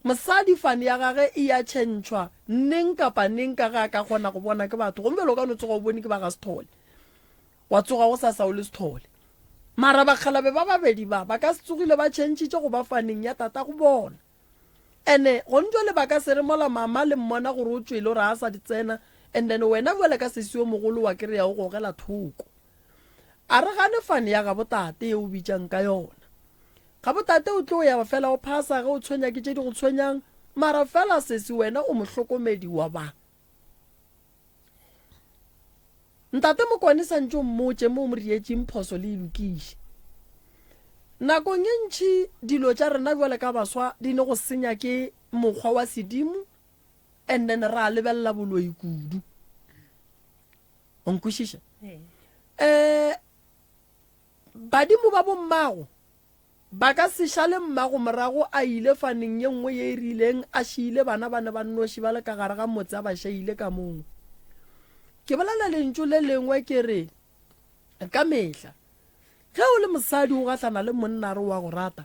Mosadi fane ya gage e ya tšhentšhwa neng kapa neng ka ge a ka kgona go bona ke batho. Gomme bjale o ka no tsoga o bone ke ba ga Sethole. Wa tsoga gosasa o le Sethole. Mara bakgalabe ba babedi ba, ba ka se tsogile ba tšhentšhitše go ba faneng ya tatago bona. Ene gone jwale ba ka se re mola mama le mmona gore o tšwele o re a sa di tsena and then wena jwale ka sesi yo mogolo wa kry-a o gogela thoko. A re gane fane ya gabo tate ye o bitšang ka yona. Gabo tate o tlo ya fela o phasa ge o tshwenya ke tše di go tshwenyang mara fela sesi wena o mohlokomedi wa ba. Ntate Mokwane santše o mmotše mo o mo rietšeng phoso le e lokiše. Nakong e ntši dilo tša rena bjale ka baswa di ne go senya ke mokgwa wa sedimo and then ra lebelela boloi kudu. O nkwešiša? Eh badimo ba bommago Ba ka se šale mmago morago a ile faneng ye nngwe ye e rileng, a šiile bana ba ne ba nnoši ba le ka gare ga motse a ba šaile ka moo. Ke bolela lentšu le lengwe ke re, ka mehla, ge o le mosadi o gahlana le monna a re o a go rata,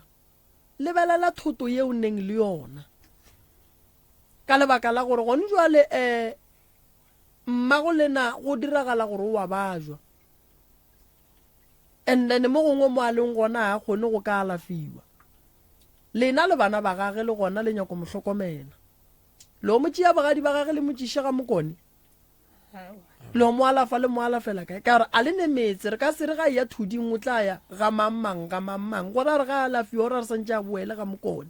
lebelela thoto ye o neng le yona. Ka lebaka la gore gone jwale um mmago lena go diragala gore o a bajwa. And then mo gongwe mo a leng gona ga a kgone go ka alafiwa. Lena le bana ba gage le gona le nyako mo hlokomela. Le mo tšea bogadi ba gage le mo tšiše ga Mokone. Le mo alafa le mo alafela kae? Ka gore a le ne metse re ka se re ga eya thuding o tla ya ga mang mang ga mang mang. Go ra re ga alafiwa o ra re santše a boele ga Mokone.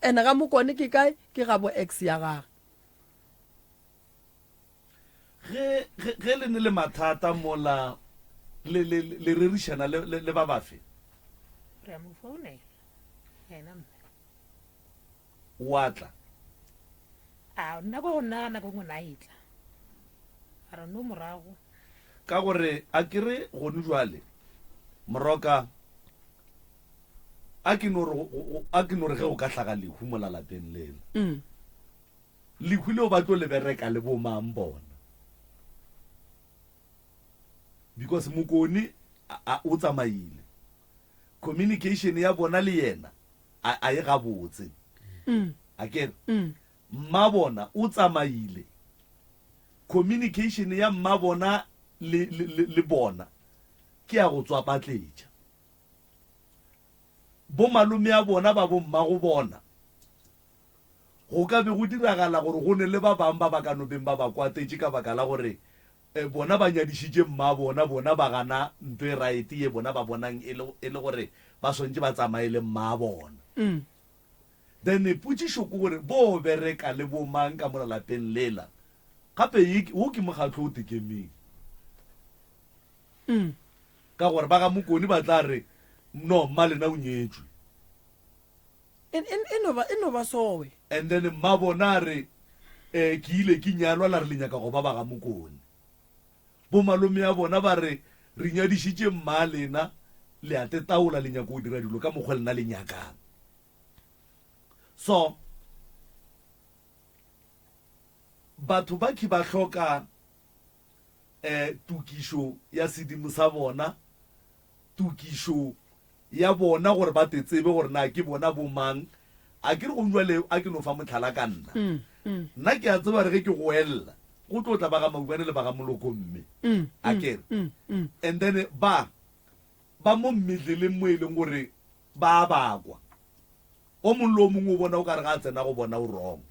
And ga Mokone ke kae? Ke ga bo ex ya gage. Ge, ge, ge le ne le mathata mola, le, le, le rerišana le, le, le ba bafe? Re a mo founela, yena mme. O a tla? A, nna ko go nna ka nako e nngwe na e tla. A re no morago. Ka gore a ke re gone jwale, Moroka, a ke no re, a ke no re ge go ka hlaga lehu mola lapeng lena. Mm. Lehu leo ba tlo le bereka le bo mang bona? Because Mokone a, o tsamaile. Communication ya bona le yena a, a e gabotse. Mm. A ke re? Mm. Mma bona o tsamaile. Communication ya mmabona le, le, le, le bona ke ya go tswapatletša. Bomalome a bona ba bommago bona, go ka be go diragala gore go ne le ba bang ba ba ka no beng ba ba kwatetše ka baka la gore bona ba nyadišitše mmabona, bona ba gana nto e right ye bona ba bonang e le, e le gore ba swantše ba tsamaye le mmabona. Then potšišo ke gore bo bereka le bo mang ka mola lapeng lela? Gape ye, wo ke mokgatlo o tekemeng. Ka gore ba ga Mokoni ba tla re, No, mmalena o nyetšwe. E, e, e no ba, e no ba sowe. And then mmabona a re, Eh, ke ile ke nyalwa la re le nyaka go ba ba ga Mokoni. Bomalome a bona ba re, Re nyadišitše mmalena, le a tetaola le nyaka go dira dilo ka mokgwa lena le nyakang. So, batho ba ke ba hloka eh, tokišo ya sedimo sa bona, tokišo ya bona gore ba te tsebe gore na ke bona bo mang. A ke re go jwale a ke no fa mohlala ka nna. Mm, mm. Nna ke a tseba re ge ke goella go tlo tla ba ga Maubane le ba ga Moloko mme. Mm, a ke re. Mm, mm. And then ba ba mo mmedleleng mo e leng gore ba a bakwa. O mongwe le o mongwe o bona o ka re ga a tsena go bona o wrong.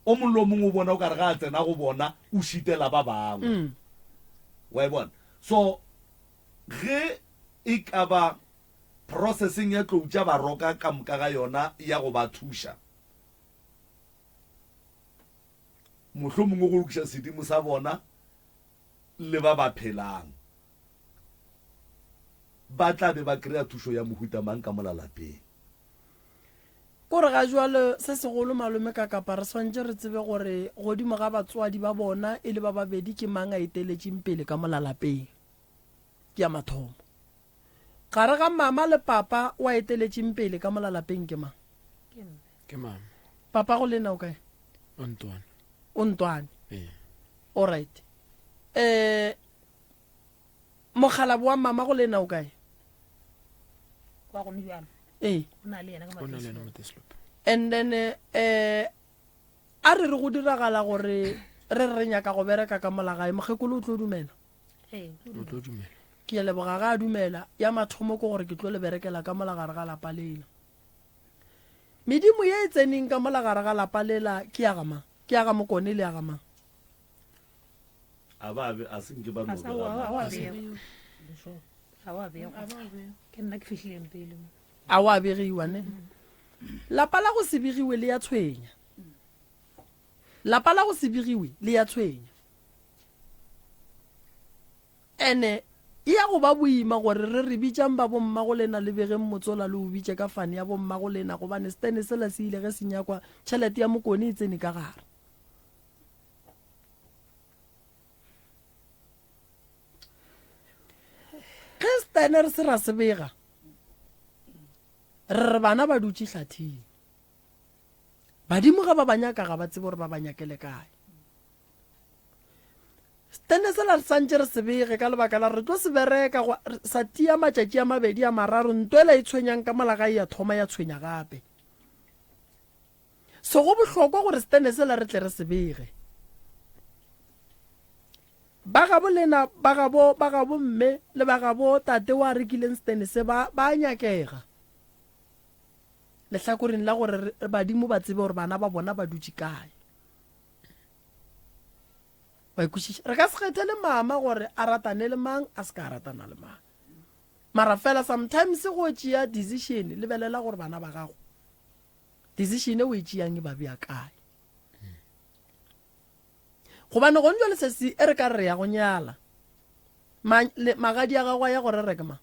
O mongwe le o mongwe o bona o ka re ga a tsena go bona o šitela ba bangwe. Mm. Wa e bona? So ge e ka ba processing ya tlou tša baroka ka moka ga yona ya go ba thuša, mohlomongwe go lokiša sedimo sa bona le ba ba phelang, ba tla be ba kry-a thušo ya mohuta mang ka mola lapeng? Kore ga jwale se segolo malome ka kapa re swantše re tsebe gore godimo ga batswadi ba bona e le ba babedi ke mang a eteletšeng pele ka mola lapeng. Ke ya mathomo. Gare ga mama le papa wa eteletšeng pele ka mola lapeng ke mang? Ke mama. Papa go lena o kae? O ntwane. O ntwane. Ee. All right. Eh Mokgalabo wa mama go lena o kae? Kwa gone bjalo. Ee. O na le yena ka O na le yena Mateslope. And then eh a re re go diragala gore re re nyaka go bereka ka mola gae mokgekolo o tlo dumela? Ee, O tlo dumela. Ke a leboga ga a dumela. Ya mathomo ke gore ke tlo le berekela ka mola gare ga lapa lela. Medimo ye e tseneng ka mola gare ga lapa lela ke ya ga mang? Ke ya ga Mokone le ya ga mang? A ba be a se nke ba no A sa- bega wa- wa- madi. wa bega. A wa bega. Ke nna ke fihlileng pele mo. A wa begiwa ne? Lapa la go se begiwe le ya tshwenya. Lapa la go se begiwe le ya tshwenya. Ene e ya go ba boima gore re re bitšang ba bommago lena le begeng motsola le o bitše ka fane ya bommago lena gobane stene sela se ile ge se nyakwa tšhelete ya mokone e tsene ka gare. Ge stene re se ra se bega re re bana ba dutše hlathing. Badimo ge ba ba nyaka ga ba tsebe gore ba ba nyakele kae. Stene sela re santše re se bege ka lebaka la re tlo se bereka go sa tia matšatši a mabedi a mararo ntwela e tshwenyang ka mola gae ya thoma ya tshwenya gape. So go bohlokwa gore stene sela re tle re se bege. Ba gabo lena, ba gabo, ba gabo mme le ba gabo tate wa rekileng stene se ba, ba a nyakega. Lehlakoreng la gore badimo ba tsebe gore bana ba bona ba dutše kae. Wa ikwešiša? Re ka se kgethele mama gore a ratane le mang, a se ka a ratana le mang. Mara fela sometimes go tšea decision, lebelela gore bana ba gago decision e o e tšeang e ba bea kae. Gobane gone jwale sesi e re ka re ya go nyala, ma, le, magadi a gago a ya go rera ke mang?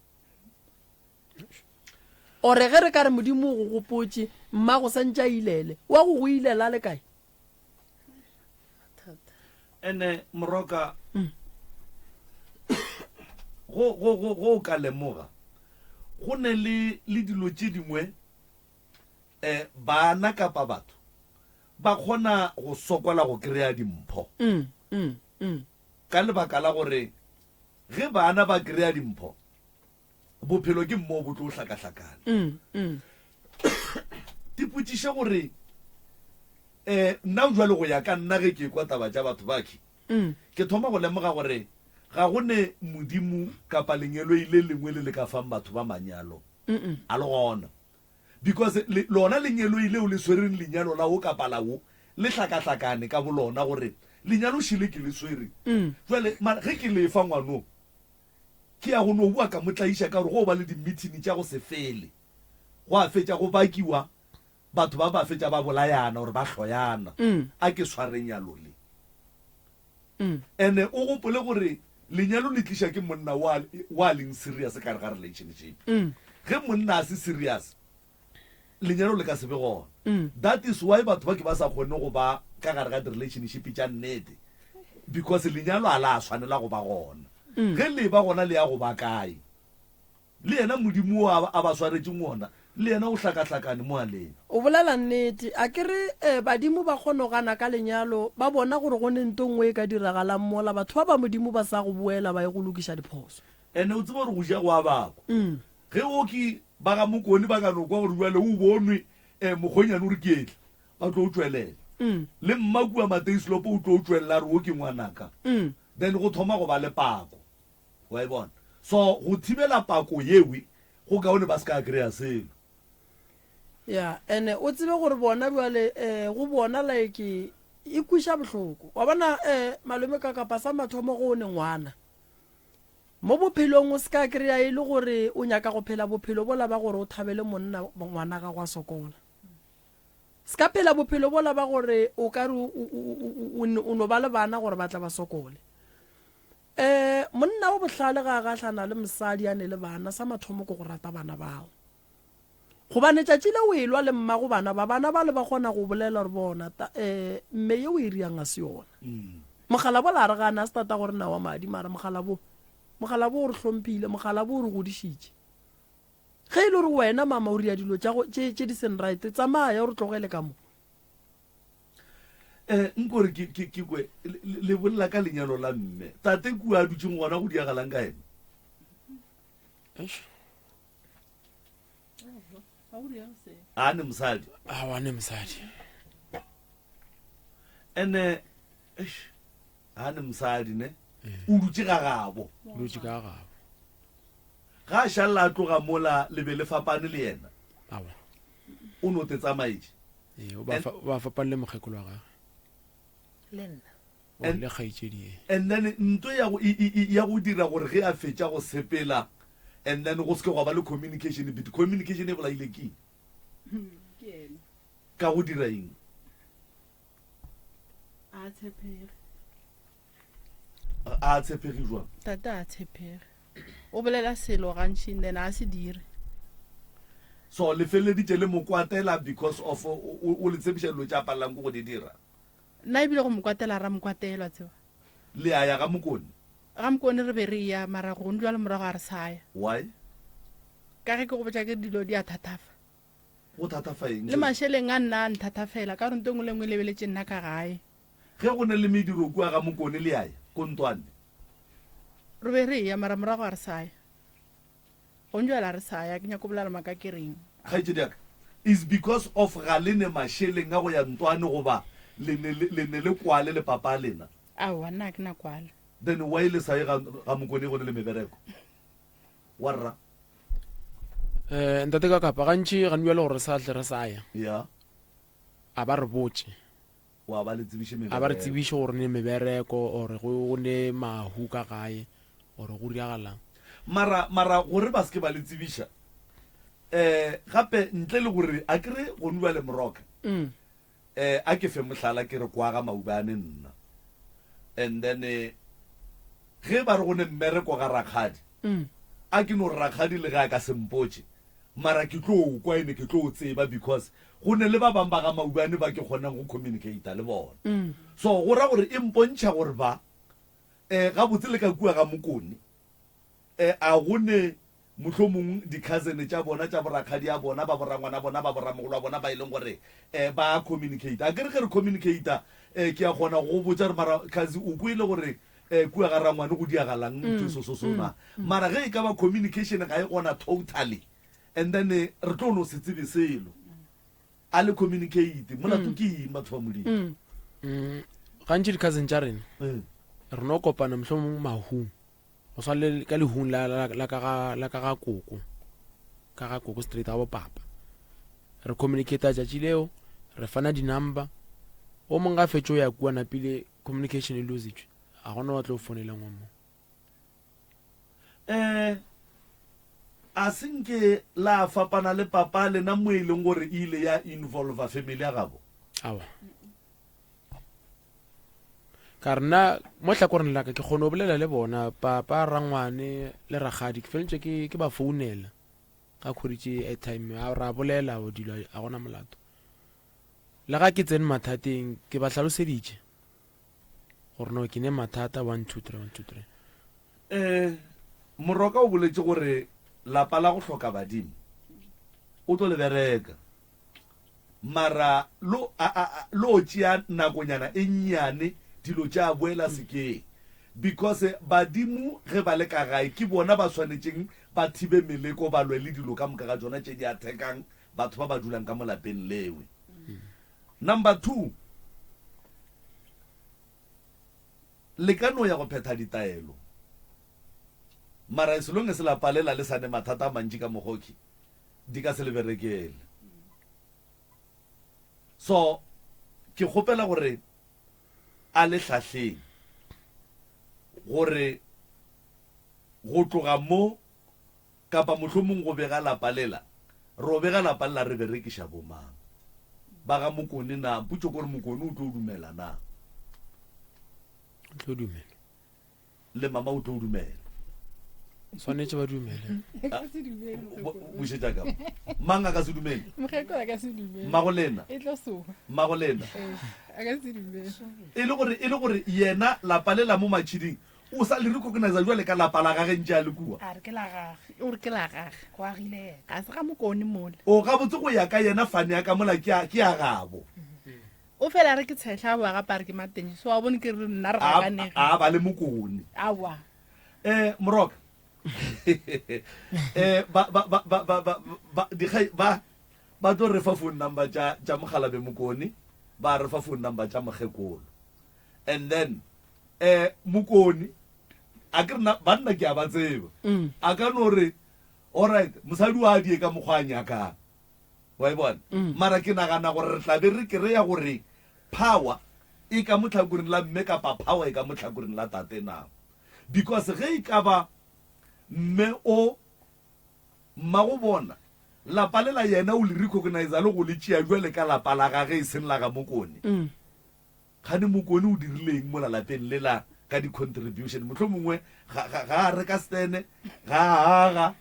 Ore ge re ka re Modimo o go gopotše, mmago santše a ilele, wa go go ilela le kae? Ene moroka go go go go ka lemoga go ne le le dilo tše dingwe eh bana kapa batho ba kgona go sokola go kry-a dimpho mm, mm, mm. ka lebaka la gore ge bana ba kry-a dimpho bophelo ke mmoo bo tlo hlakahlakana mm, mm. tipotšiše gore um nna jalo go ya ka nna ge ke kwa taba tša batho bake. Ke thoma go lemoga gore ga go ne Modimo kapa lengeloi le lengwe le le ka fang batho ba manyalo. A le gona. Because le, lona lengeloi leo le swereng lenyalo la wo kapa la wo, le hlakahlakane ka bolona gore lenyalo šele ke le swere. Jwale, mara ge ke le fa ngwano, ke ya go no boa ka mo tlaiša ka gore go ba le dimithini tša go se fele. Gwa fetša go bakiwa, batho ba ba fetša ba bolayana gore ba hloyana. A ke sware nyalo le. Ene o gopole gore lenyalo le tliša ke monna wa, wa leng serious ka gare ga relationship. Ge monna a se serious, lenyalo le ka se be gona. That is why batho ba ke ba sa kgone go ba ka gare ga di-relationship tša nnete, because lenyalo a la swanela go ba gona. Ge le ba gona le ya go ba kae? Le yena Modimo wo a, a ba swaretšeng wona, le yena o hlakahlakane mo a leng. O bolela nnete. A ke re, eh, badimo ba kgona go gana ka lenyalo, ba bona gore go ne nto nngwe e ka diragalang mola batho ba ba Modimo ba sa go boela ba ye go lokiša diphoso. Ene o tseba gore go ja go a bakwa. Ge oki ba ga Mokone ba ka no kwa gore bjale o bonwe, eh, mokgonyane o re ke etla, ba tlo tšwelela. Le mma kua Mateislop o tlo tšwelela a re wo ke ngwanaka. Then go thoma go ba le pako. Wa e bona? So go thibela pako yewe go kaone ba se ka kry-a selo. Ya, ene o tsebe gore bona bjale eh, go bona like e kwiša bohloko. Wa bona eh, malome ka kapa sa mathomo go o ne ngwana. Mo bophelong o se ka kry-a e le gore o nyaka go phela bophelo bola ba gore o thabele monna ngwana gago a sokola. Se ka phela bophelo bola ba gore o ka re o no ba le bana gore ba tla ba sokole. Ee, monna o bohlale ga a gahlana le mosadi a ne le bana, sa mathomo ke go rata bana bao. Gobane tšatši le o elwa le mmago bana ba, bana bale ba kgona go bolela gore bona, ta, ee, mme ye o e riang ga se yona. Mokgalabo la re gana, a se tata gore na wa madi, mara mokgalabo, mokgalabo o re hlomphile, mokgalabo o re godišitše. Ge e le gore wena mama o ria dilo tša go, tše, tše di seng right, tsamaya o re tlogele ka mo. Eh, nko re ke, ke, ke kwe, le, le bolela ka lenyalo la mme. Tate kua a dutšeng gona go diagalang ka ena? Eish. A ne mosadi. Aowa, ne mosadi. Ene, eish, a ne mosadi ne. O dutše ga gabo. O dutše ka gabo. Ga a šalela a tloga mola le be le fapane le yena. Aowa. O no te tsamaetše. Ee, o ba fa- o ba fapane le mokgekolo wa gagwe le nna O And- le kgaetšedi ye And then nto ya go, e, e, e, ya go dira gore ge a fetša go sepela and then go se ke gwa ba le communication but communication e bolaile ke eng? Ke yena. Ka go dira eng? A tshepege. A tshepege jwang? Tate a tshepege. O bolela selo gantši and then a se dire. So le feleleditše le mo kwatela because of o le tshepiša dilo tše a palelang ke go di dira? Nna ebile go mo kwatela ra mo kwatelwa tseba. Le a ya ga Mokone? Ga Mokone re be re ya mara gone jwale morago ga re sa ya. Why? Ka ge ke go botša ke re dilo di a thathafa. Go thathafa eng? Le mašeleng a nna a nthathafela ka gore nto e nngwe le e nngwe e lebeletše nna ka gae. Ge go ne le mediro kua ga Mokone le a ya ko Ntwane? Re be re eya mara morago ga re sa ya. Gong jwale ga re sa ya, ke nyako bolela maaka ke reng? Kgaetšedi ya ka, is because of ga le ne mašeleng a go ya Ntwane goba le ne le ne le kwale le papa lena? Aowa, nna ga ke na kwale. Then why le sa ye ga ga Mokone go ne le mebereko? Wa rra? Eh, ntate ka kapa gantši gane bjale gore re sa tle re sa ya. Ya. A ba re botše. O a ba le tsebiše mebereko. A ba re tsebiše gore ne mebereko or go ne mahu ka gae or go diragalang. Mara, mara gore ba se ke ba le tsebiša, eh, gape ntle le gore a ke re gonu bjale Moroka, eh, a ke fe mohlala ke re kwa ga Maubane nna, and then eh, ge ba re go ne mmereko ga rakgadi, a ke no re rakgadi le ge a ka se mpotše, Mara ke tlo o kwa ene ke tlo o tseba because go ne le ba bang ba ga Maubane ba ke kgonang go communicata le bona. So go ra gore e mpontšha gore ba eh gabotse le ka kua ga Mokone eh a go ne mohlomong di-cousin tša bona tša borakgadi a bona ba borangwana bona ba boramogolo a bona ba e leng gore eh ba communicata. A ke re ge re communicata eh ke a kgona go go botša gore mara cousin o kwele gore eh, kua ga rangwane go diagalang ntho so so so na mara ge e ka ba communication ga e gona totally and then eh, re tlo no se tsebe selo a le communicate molato ke eng batho ba modimo Gantši di-cousin tša rena Mm. Re no kopana mohlomong mahung. Go swana le ka lehung la, la, la ka ga, la ka ga koko. Ka ga koko straight ga bo papa. Re communicate tšatši leo, re fana di-number. O mongwe ga fetše o ya kua napile communication e lositšwe. Ga gona wa tlo fonelang wa mong. Eh, a se nke la fapana le papa lena mo e leng gore e ile ya involva family ya gabo? Awa. Ka re nna mo hlakoreng la ka ke kgone go bolela le bona papa, rangwane le rakgadi ke felentše ke ke ba founela ga khweritše airtime a ra bolela o dilo a gona molato. Le ga ke tsene mathateng ke ba hlaloseditše gore no ke ne mathata 1 2 3 1 2 3. Eh, Moroka o boletše gore lapa la go hloka badimo o tlo le bereka. Mara lo, a, a, a, lo tšea nakonyana e nnyane dilo tša boela sekeng. Because badimo ge ba le ka gae ke bona ba swanetšeng ba thibe meleko ba lwe le dilo ka moka ga tšona tše di attackang batho ba ba dulang ka mo lapeng lewe. Number 2, le ka no ya go phetha ditaelo mara as long as lapa lela le sa ne mathata a mantši ka mokgoki di ka se le berekele. So ke kgopela gore a le hlahleng gore go tloga mo kapa mohlomong go bega lapa lela, ro bega lapa lela re berekiša bomang? Ba ga Mokone na? Potšo ke gore Mokone o tlo dumela na? O tlo dumela. Le mama o tlo dumela. Swanetše ba dumele. Ka se dumele. Bušetša ka mo. Mang a ka se dumele? Mokgekolo a ka se dumele. Mmago lena. E tlo soga. Mmago lena. Ee, a ka se dumele. E le gore, e le gore yena lapa lela mo Matšhiding O sa le recognize jwale ka lapa la gage ntše a le kua? A re ke la gage. O re ke la gage. Go agile yena. Ga se ga Mokone mola. O gabotse go ya ka yena fane ya ka mola ke ya, ke ya gabo. O fela a re ke tshehla a boa gape a re ke Matentše. So wa bone ke re nna re A, gakanege. a ba le Mokone. Aowa. Eh, Moroka. Eh, ba, ba, ba, ba, ba, ba, ba, dikgai, ba, ba tlo re fa phone number tša, tša Mokgalabe Mokone, ba re fa phone number tša Mokgekolo. And then eh mokone a ke rena banna ke a ba tseba mm. a ka no re alright mosadi wa die ka mokgwa a nyakang wa e bona mm. mara ke nagana gore re tla be re kry-a gore power e ka mo tlhakoreng la mme kapa power e ka mo tlhakoreng la tate na because ge e ka ba mme o mmago bona lapa le la yena o le recognize le go le tšea jwale ka lapa la gage e seng la ga mokone mm. Kgane Mokone o dirile eng mola lapeng lela ka di contribution? Mohlomongwe ga, ga, ga a reka stene, ga a aga,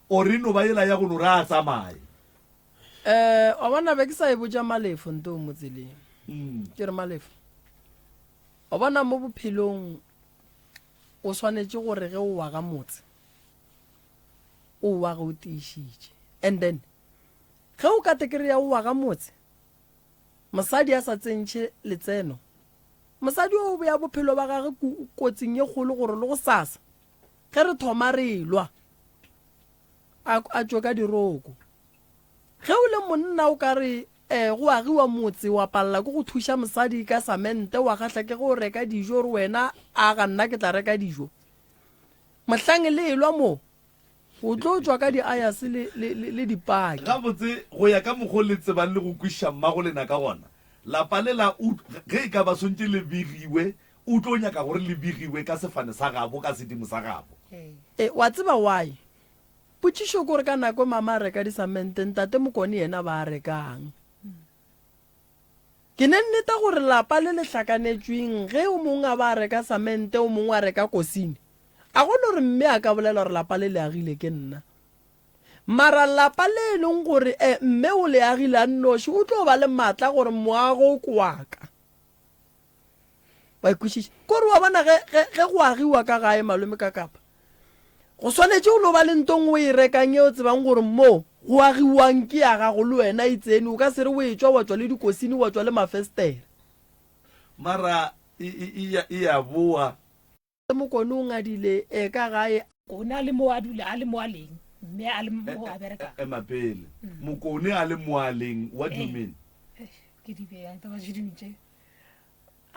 or e no ba yela ya go no re a tsamaye. Eh, wa bona be ke sa e botša Malefo nto mo tseleng. Mm. Ke re Malefo, wa bona mo bophelong o swanetše gore ge o aga motse, o age o tiišitše. And then ge o ka te kry-a o aga motse, Mosadi a sa tsentšhe letseno. Mosadi o bea bophelo ba gagwe kotsing ye kgolo gore le gosasa ge re thoma re elwa a, a tšwe ka diroko. Ge o le monna o ka re eh, go agiwa motse wa palela ke go thuša mosadi ka samente wa gahla ke ge o reka dijo re wena a ga nna ke tla reka dijo. Mohlang le elwa mo O tlo tšwa ka diayase le, le, le, le dipaki. Gabotse, go ya ka mokgo le tsebang le go kwešiša mmagolena ka gona, lapa le la o, ge e ka ba swantše le begiwe, o tlo nyaka gore le begiwe ka sefane sa gabo, ka sedimo sa gabo. E, wa tseba why? Potšišo ke gore ka nako mama a reka disamente, ntate Mokone yena ba a rekang? Ke ne nneta gore lapa le le hlakanetšweng ge o mongwe a ba a reka samente o mongwe a reka kosini, a go no re mme a ka bolela gore lapa le le agile ke nna. Mara lapa le e leng gore e mme o le agile a nnoši o tlo ba le maatla gore moago ke wa ka. Wa e kwešiša? Kore wa bona ge, ge, ge go agiwa ka gae malome ka kapa, go swanetše go no ba le nto nngwe o e rekang e o tsebang gore mo go agiwang ke ya gago le wena e tsene. O ka se re o etšwa wa tšwa le dikosini wa tšwa le mafestere. Mara e, e, e ya, e ya boa. Mokone o ngadile e ka gae. Mokone a le mo a dula, a le mo a leng, mme a le mo a berekang. Ema pele. Mokone a le mo a leng, what do you mean? Ke di beyang taba tše dingwe tše.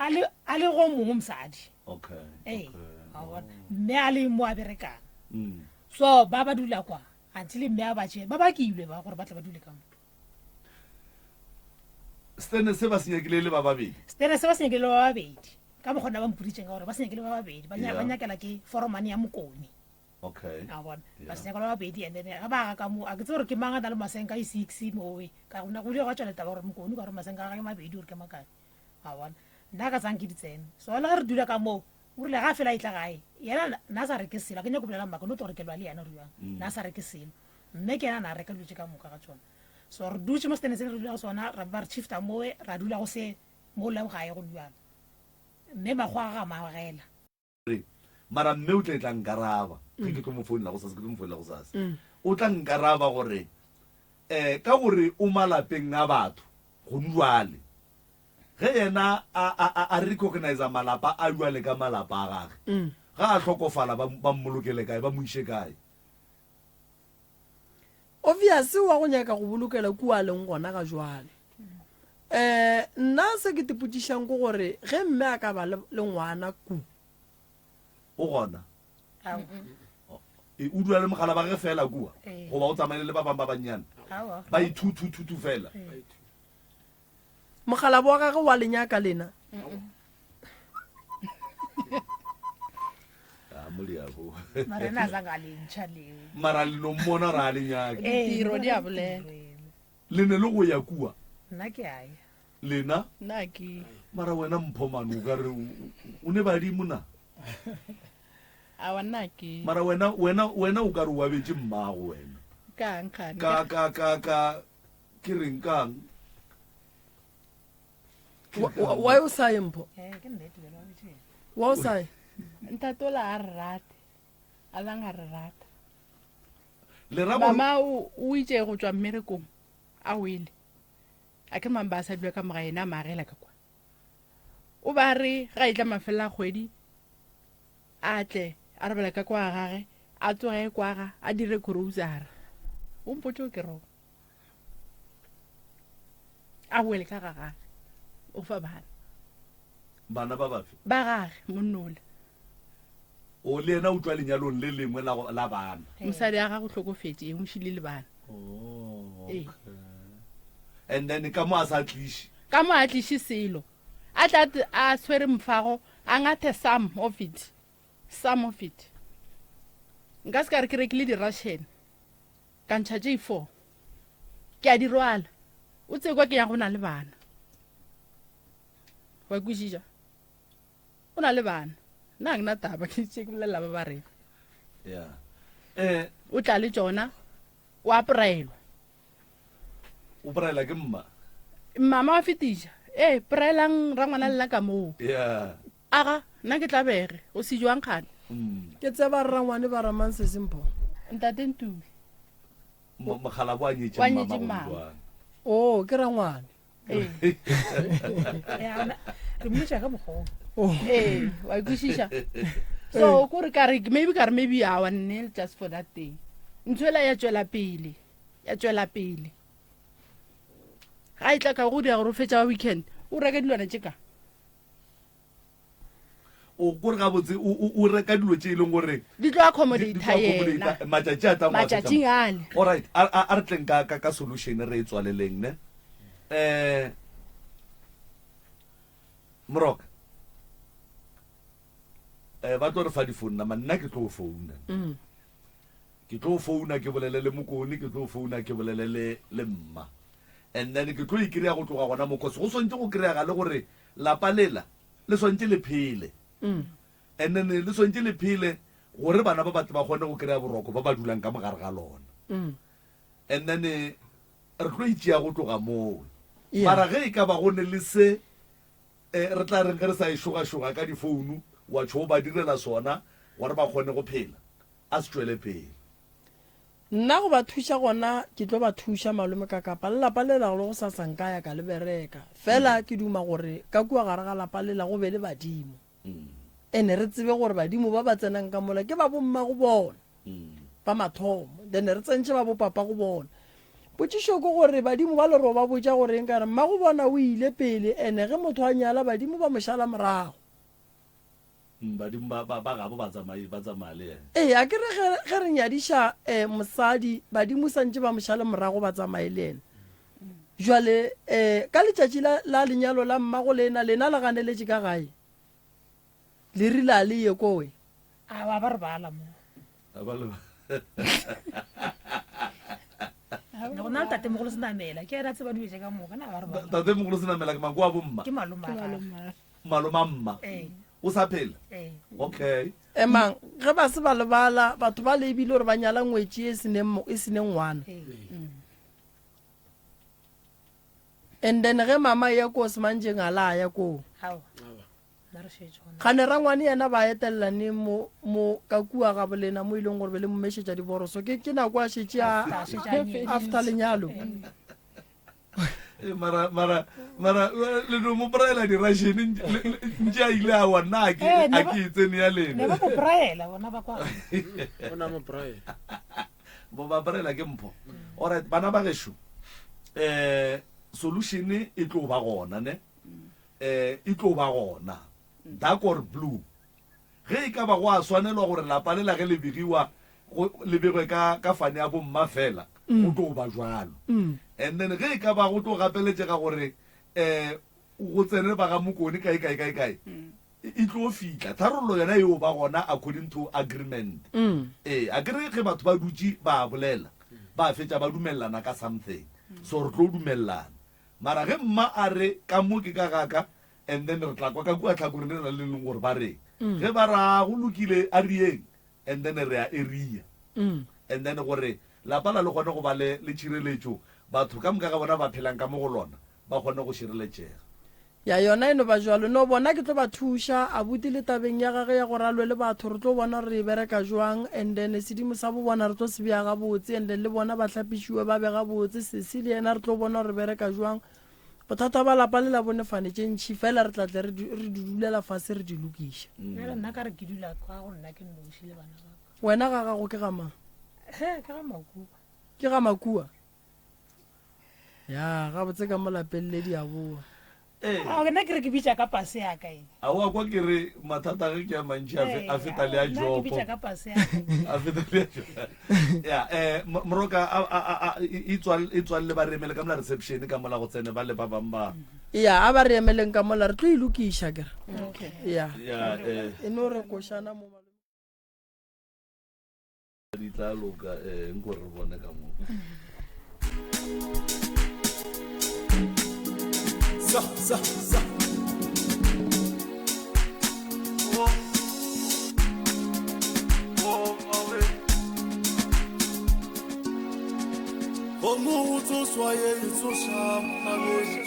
A le a le go mongwe mosadi. Okay. Ee. Okay. Wa bona. Mme a le mo a berekang. Mm. So ba ba dula kwa until mme a ba tše ba bakilwe ba gore ba tle ba dule ka mo. Stene se ba se nyakile le ba babedi. Stene se ba se nyakile le ba babedi. Ka mokgwa nna ba mpoditšeng ka gore ba se nyakile ba babedi ba Yeah. ba nyakela ke foromane ya mokone. Okay. A bona. Yeah. Ba se nyakela ba babedi and then ga ba ga ka mo a ke tsebe gore ke mang a na le masenka a six mowe. Ka gona go ile gwa tšwela taba gore mokone ka gore masenka a gage mabedi gore ke makae. A bona. Nna ka tsang ke di tsene. So le ge re dula ka moo o rile ga fela e tla gae yena na sa reke selo a ke nyako bolela maka no tlo gore ke lwa le yena gore jang na sa reke selo mme ke yena na reka dilo tše ka moka ga tsona so re dutše mo setene se re dula go sona ra ba re shifta mowe ra dula go se mo leo gae go bjalo mme makgowa ga magela Re, Mara mme o tla tla nkaraba ge ke tlo mo founela gosasa, ke tlo mo founela gosasa. O tla nkaraba gore um ka gore o malapeng a batho gonu jwale, ge yena a, a, a, a recogniza malapa a jwale ka malapa a gage, ga a hlokofala ba, ba mmolokele kae, ba mo iše kae? Obvious wa go nyaka go bolokela kua a leng gona ga jwale. Um nna se ke tipotšišang ke gore ge mme a ka ba le, le ngwana ku. O gona? E, o dula le mogala ba ge fela kua? Goba o tsamaile le ba bang ba bannyane? Ba ithuthuthuthu fela? Mokgalabo wa gagwe wa le nyaka lena? Ah, moliabo. Mara ena a zanga a le ntšha leo. Mara le no mmona ra le nyake. Ditiro di a bolela. Le ne le go ya kua? Nna ke a ya. Lena? Nna ke. Mara wena Mpho mane o ka re o ne badimo na? Awa nna ke. Mara wena wena wena o ka re o abetše mmago wena. Kang kgane? Ka ka ka ka ke reng kang? Why o sa ye Mpho? Eh, ke nnete bjalo wa betše. Why o sa ye? Ntate ola a re rate. A lang a re rata. Le ra gore Mama o o itše go tšwa mmerekong a wele. A ke mang ba sa dula ka moga yena a maagela ka kwa. O ba re ga e tla mafelelo a kgwedi a tle a robala ka kwa gage a tsoge kwaga a dire grocery. O mpotše o ke rong. A boele ka ga gage o fa bana. Bana ba bafe? Ba gage monnola. O le yena o tšwa lenyalong le lengwe la, la bana. Mosadi ya gagwe o hlokofetše, e mo šile le bana. Oh, Ee. okay. And then ka mo a sa tliše. Ka mo a tliše selo. A tla a tshwere mfago, a ngathe some of it. Some of it. Nka se ka re ke rekile di-ration. Ka ntšha tše four. Ke a di rwala. O tsebe kwa ke ya go na le bana. Wa kwešiša? O na le bana. Nna ga ke na taba, ke tše ke bolelela ba ba rena. Yeah. Eh, O tla le tšona, o a poraelwa. O poraela ke mma? Mama wa fetiša. Ee, poraelang rangwana lena ka moo. Yeah. Aga, nna ke tlabege, o se jwang kgane? Mm. Ke tseba rrangwane ba ramang sesi Mpho. Ntate Ntuli. Mokgalabo a nyetše Wa nyetše mama mama. Jwang? Oh, ke rangwane. Ee. Re mmotša ka mokgwa Oh. Ee, wa ikwešiša. So kore ka re maybe ka re maybe awa nne just for that day. Ntho ela ya tšwela pele. Ya tšwela pele. Ga e tla ka go dira gore o fetša wa weekend, o reka dilwana tše ka. O kore gabotse o reka dilo tše e leng gore di tlo accommodate yena matšatši a tlang matšatšing ale. All right, a re tleng ka ka solution re e tswaleleng ne. Eh Moroka. Eh ba tlo re fa di phone nama nna ke tlo founa. Mm. Ke tlo founa ke bolele le Mokone, ke tlo founa ke bolele le le mma. And then ke tlo e kry-a go tloga gona mo cause go swantse go kry-aga le gore lapa lela le swantse le phele. And then le swantse le phele gore bana ba batle ba kgone go kry-a boroko ba ba dulang ka mogare ga lona. And then re tlo itšea go tloga moo. Mara ge e ka ba go ne le se re tla reng ge re sa e šogašoga ka difounu wa tšho o ba direla sona gore ba kgone go phela, a se tšwele pele. Nna go ba thuša gona ke tlo ba thuša malome ka kapa le lapa lela le gosasa nka ya ka le bereka. Fela ke duma gore ka kua gare ga lapa lela go be le badimo. Ene re tsebe gore badimo ba ba tsenang ka mola ke ba bommago bona ba mathomo, then re tsentšhe ba bopapa go bona. Potšišo ke gore badimo ba lero ba botša gore eng ka re mmago bona o ile pele ene ge motho a nyala badimo ba mo šala morago. Badimo ba, ba, ba gabo ba tsamaye, ba tsamaya le yena. Ee, a ke re ge, ge re nyadiša eh, mosadi badimo santše ba mo šale morago ba tsamaye le yena. Jwale eh, ka letšatši la, la lenyalo la mmago lena, lena le ganeletše ka gae? Le rile a le ye kowe? A ba ba re bala mo. A ba le Ne go na le tatemogolo Senamela, ke yena a tseba dilo tše ka moka, na ba re bala. Tatemogolo Senamela ke mang? Ke wa bomma? Ke malome a gagwe. Malome a mma? Ee. O sa phela? Ee. Okay. Emang, ge ba se ba lebala, batho ba le ebile gore ba nyala ngwetši e seneng, e seneng ngwana. Ee. And then ge mama ya ko semantšeng a la ya koo. Aowa. Nna re šetše gona. Gane rangwane yena ba etelela neng mo, mo ka kua ga bolena mo e leng gore be le mo mešetša diboroso? Ke, ke nako a šetše a, After, a šetše a nyetše. after lenyalo. Eh, mara mara mara le no mo braela di-russian ntše a ile a wa nna a ke Eh, ne a ba- ke e tsene ya Ne lena ba mo braela bona ba kwa. O na mo braela. Bo ba braela ke mpho. Alright bana ba gešo um solution e tlo ba gona ne um e tlo ba gona dark or blue ge e ka ba go a swanelwa gore lapa lela ge le begiwa go le begwe ka ka fane ya bomma fela go tlo ba jwalo and then ge e ka ba go tlo gapeletšega gore um go tsene ba ga mokone kae kae kae kae e tlo fihla tharollo yona eo ba gona according to agreement ee a kere ge batho ba dutše ba bolela ba fetša ba dumelelana ka something so re tlo dumelelana Mara ge mma a re, Ka mo ke ka ga ka, and then re tla kwa ka kua tlhakoreng le le leng gore ba reng. Ge ba re, A go lokile, a re yeng, and then re a area. And then gore lapa la le kgone go ba le, le tšhireletšo, batho ka moka ga bona ba phelang ka mo go lona ba kgone go šireletšega. Ya yona e no ba jwalo. No bona ke tlo ba thuša abuti le tabeng ya gage ya gore a lwe le batho re tlo bona gore re e bereka jwang and then sedimo sa bo bona re tlo se bea gabotse and then le bona ba hlapišiwe ba be gabotse sesi le yena re tlo bona gore re bereka jwang. Bothata ba lapa le la bone fane tše ntšhi fela re tla tle re di re di dulela fase re di lokiša. Bjale nna ka re ke dula kwa go nna ke nnoši le bana ba ka. Wena ga gago ke ga mang? He, ke ga Makua. Ke ga Makua? Ya, gabotse ka mo lapeng le di a boa. Ee. A nna ke re ke bitša ka pase ya ka e. A wa kwa ke re mathata ge ke a mantši a fe- a feta le a Nna ke jopo. bitša ka pase ya ka. A feta le a jopo. Ya, eh Moroka a a a a e tswal e tswalle ba re emele ka mola reception ka mola go tsene ba le ba bang ba. Ya, a ba re emeleng ka mola re tlo e lokiša ke re. Okay. Ya. Ya, eh. E no re košana mo. Di tla loka eh nko re bone ka mo. Sa sa sa. Oh. Oh, oh, eh. Kgomo go tsoswa ye e tsoša malwetši.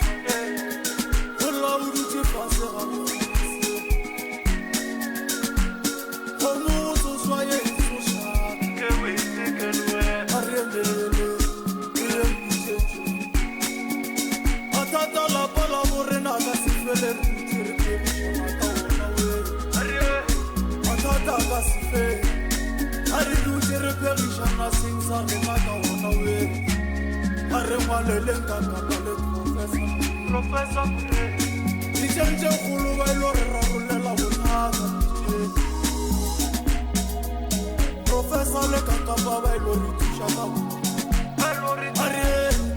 Go lla o dutše fase ga go Professor, Ditšeng kgolo ba ilo re rarollela bothata. Professor le Kakapa ba ilo re thuša ka A re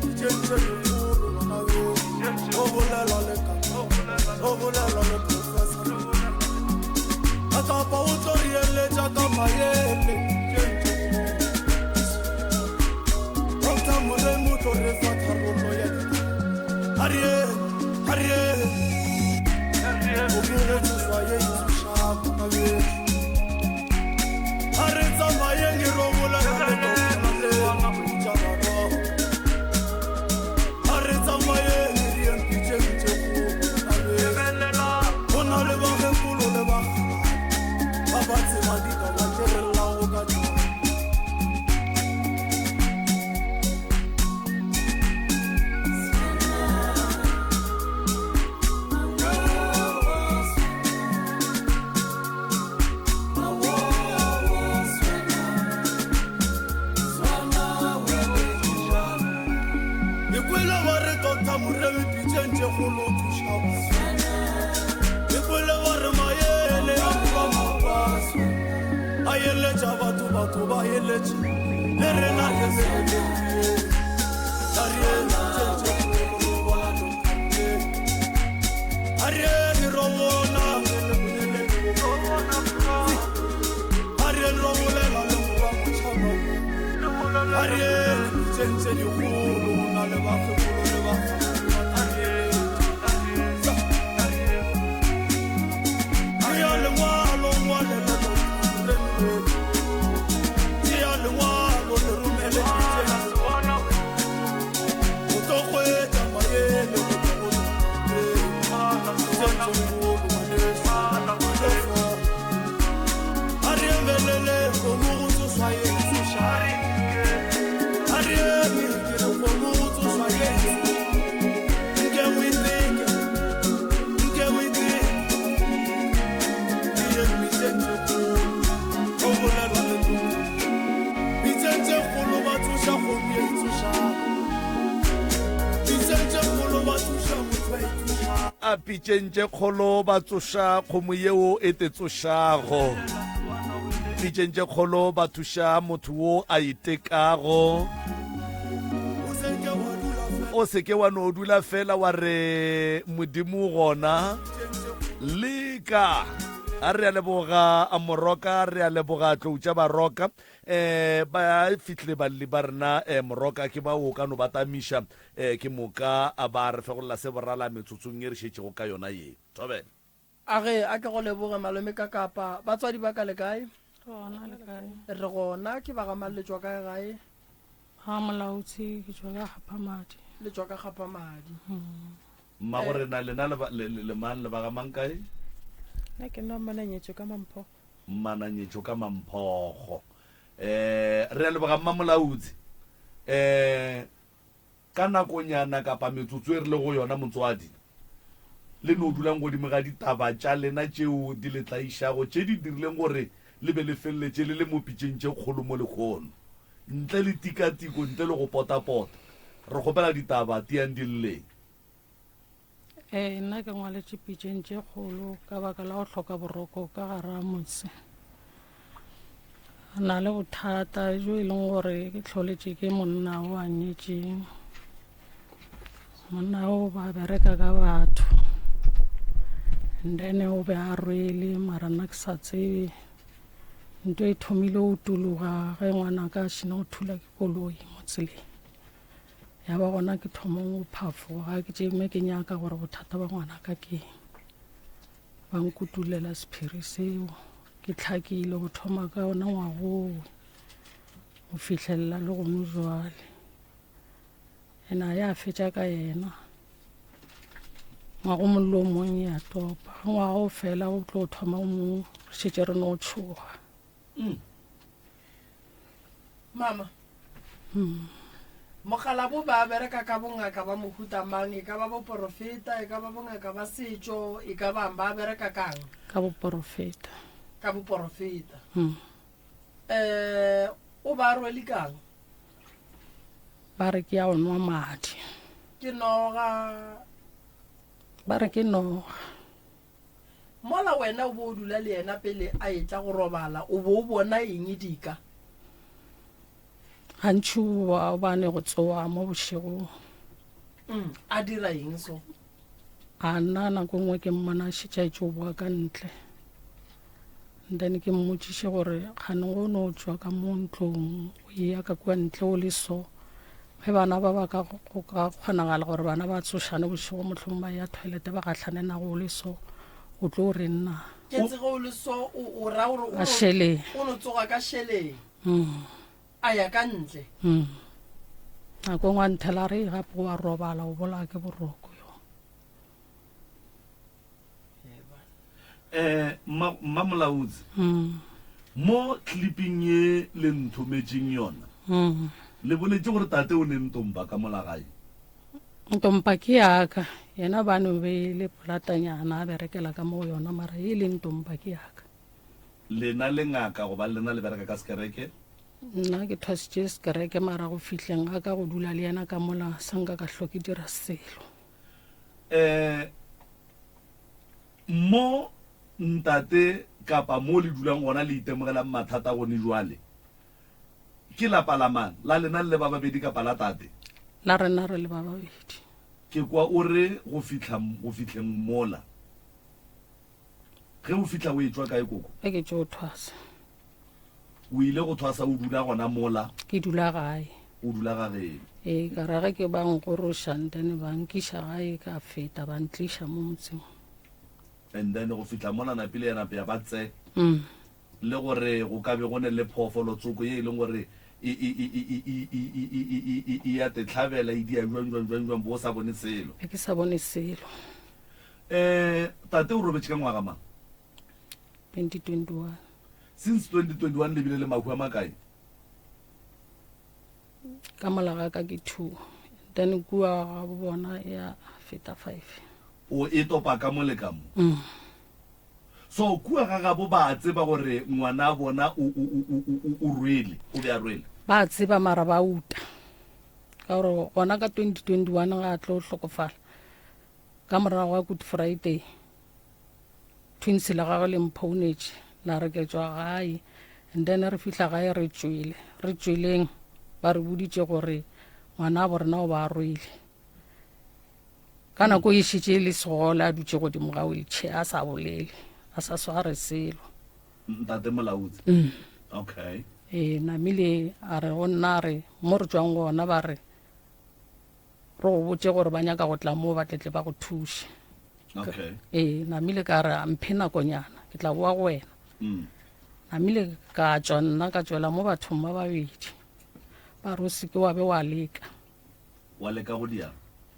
ditšeng tše dikgolo bana be. O bolela le Kakapa, o bolela le Professor. Kakapa o tlo re eletša ka maele. Doctor Moremi o tlo re fa tharollo ya ditaba. A re, a re. O mo tsošwa ye e tsošago ka bešo. A re tsamayeng e ro bolela le Doctor Moremi, tša barwa. A re tsamayeng re yeng pitšeng tše kgolo ka bešo. Go na le bakgekolo le bakgalabje ba ba tseba ditaba tše re llago. Baeletši le rena re A pitšeng tše kgolo ba tsoša kgomo yeo e te tsošago. Pitšeng tše kgolo ba thuša motho wo a itekago. O se ke wa no dula fela wa re Modimo gona. Leka. A re a leboga a Moroka, re a leboga tlou tša Baroka. Eh ba fihlile balli ba rena eh Moroka ke ba o ka no ba tamiša eh ke moka a ba re fegolla se borala metsotsong ye re šetšego ka yona ye. Thobela. A ge a ke go leboge malome ka kapa batswadi ba ka le kae? Gona le kae? Re gona ke ba ga mang le tšwa kae gae? Ga Molaotsi ke tšwa ka Kgaphamadi. Le tšwa ka Kgaphamadi. Mmago rena lena le ba, le, le, le mang le ba ga mang kae? Nna ke nna Mmananyetšo ka Mamphogo. Mmananyetšo ka Mamphogo. Eh, re a leboga Mmamolautsi. Eh, ka nakonyana kapa metsotso e re le go yona motswadi, le no dulang godimo ga ditaba tša lena tšeo di le tlaišago, tše di dirileng gore le be le feleletše le le mo pitšeng tše kgolo mo lehono. Ntle le tikatiko, ntle le go potapota, re kgopela ditaba tiang di lleng. Ee, nna ke ngwaletše pitšeng tše kgolo ka baka la go hloka boroko ka gare ga motse. Re na le bothata jo e leng gore ke hloletše ke monna o a nyetšeng. Monna o ba bereka ka batho and then o be a rwele mara nna ke sa tsebe. Nto e thomile go tologa ge ngwanaka a šena go thula ke koloi mo tseleng. Ya ba gona ke thomong go phafoga ke tšeme ke nyaka gore bothata ba ngwanaka ke eng. Ba nkutulela sephiri seo. Ke hlakile go thoma ka ona ngwagoo go fihlelela le gone jwale. Ene a ya fetša ka yena. Ngwago mong le o mong ya topa. Ge ngwaga o fela o tlo thoma o mong re šetše re no tšhoga. Mm. Mama. Mm. Mokgalabo ba bereka ka bongaka ba mohuta mang? E ka ba boporofeta, e ka ba bongaka ba setšo, e ka bang ba bereka kang? Ka boporofeta. Ka boporofeta. Mm. Eh, o ba rwele kang? Ba re ke ya go nwa madi. Ke noga. Ba re ke noga. Mola wena o bo o dula le yena pele a etla go robala, o bo o bona eng dika? Gantši o ba o bane go tsoga mo bošegong. Mm, a dira eng so? A nna nako nngwe ke mmona a šetše a etše o boa ka ntle. Then ke mmotšiše gore kgane go no tšwa ka mo ntlong o eya ka kua ntle o le so. Ge bana ba ba ka go ka kgonagala gore bana ba tsošane bošego mohlomong ba ya toilet ba gahlane nago o le so o tlo reng na? Ke tse ge o le so o o ra gore o Ka šeleng. o no tsoga ka šeleng Mm. a ya ka ntle. Mm. Nako e nngwe a nthela a re gape o a robala o bolaya ke boroko yo. Eh, mma, mma Molaudzi, Mm. mo clipping ye le nthometšeng yona, Mm. le boletše gore tate o ne ntompa ka mola gae. Ntompa ke yaka, yena ba no be le polatanyana a berekela ka mo go yona, mara e le ntompa ke yaka. Lena le ngaka goba lena le bereka ka sekereke? Nna ke thwasitše sekereke, mara go fihleng ga ka go dula le yena ka mola sa nka ka hlo ke dira selo. Eh, Mo ntate kapa mo le dulang gona le itemogelang mathata gone jwale, Ke lapa la mang? La lena le le ba babedi kapa la tate? La rena re le ba babedi. Ke kwa o re go fihla go fihleng mola. Ge o fihla o etšwa kae koko? Ge ke tšo thwasa. O ile go thwasa o dula gona mola? Ke dula gae. O dula ga geno? Ee, ka ra ge ke ba nkgoroša and then ba nkiša gae ka feta ba ntliša mo motseng. And then go fihla mola napile ya nape ya ba tse. Mm. Le gore go ka be go ne le phoofolo tsoko ye e leng gore e, e, e, e, e, e, e, e, e, e, e, e ya te hlabela, e dia jwang, jwang, jwang, jwang, bo o sa bone selo. Be ke sa bone selo. Eh, tate o robetše ka ngwaga mang? 2021. Since 2021 le bile le mahu a makae? Ka mola ga ka ke 2. Then kua ga bo bona ya feta 5. O e topa ka mo le ka mo. Mm. So kua ga gabo ba a tseba gore ngwana bona o, o, o, o, o, o rwele, o be a rwele? Ba a tseba mara ba uta. Ka gore gona ka 2021 ga a tlo hlokofala. Ka morago ga Good Friday, twins la gagwe le mphounetše la re ke tšwa gae. And then re fihla gae re tšwele. Re tšweleng ba re boditše gore ngwana bo rena o ba rwele. Ka nako e šetše e le segole a dutše godimo ga wheelchair a sa bolele, a sa sware selo. Ntate Molautsi. Mm. Okay. Ee, namile a re go nna a re mo re tšwang gona ba re re go botše gore ba nyaka go tla mo ba tletle ba go thuše. Okay. Ee, namile ka re a mphe nakonyana ke tla boa go wena. Mm. Namile ka tšwa nna ka tšwela mo bathong ba babedi. Ba re o se ke wa be wa leka. Wa leka go diang?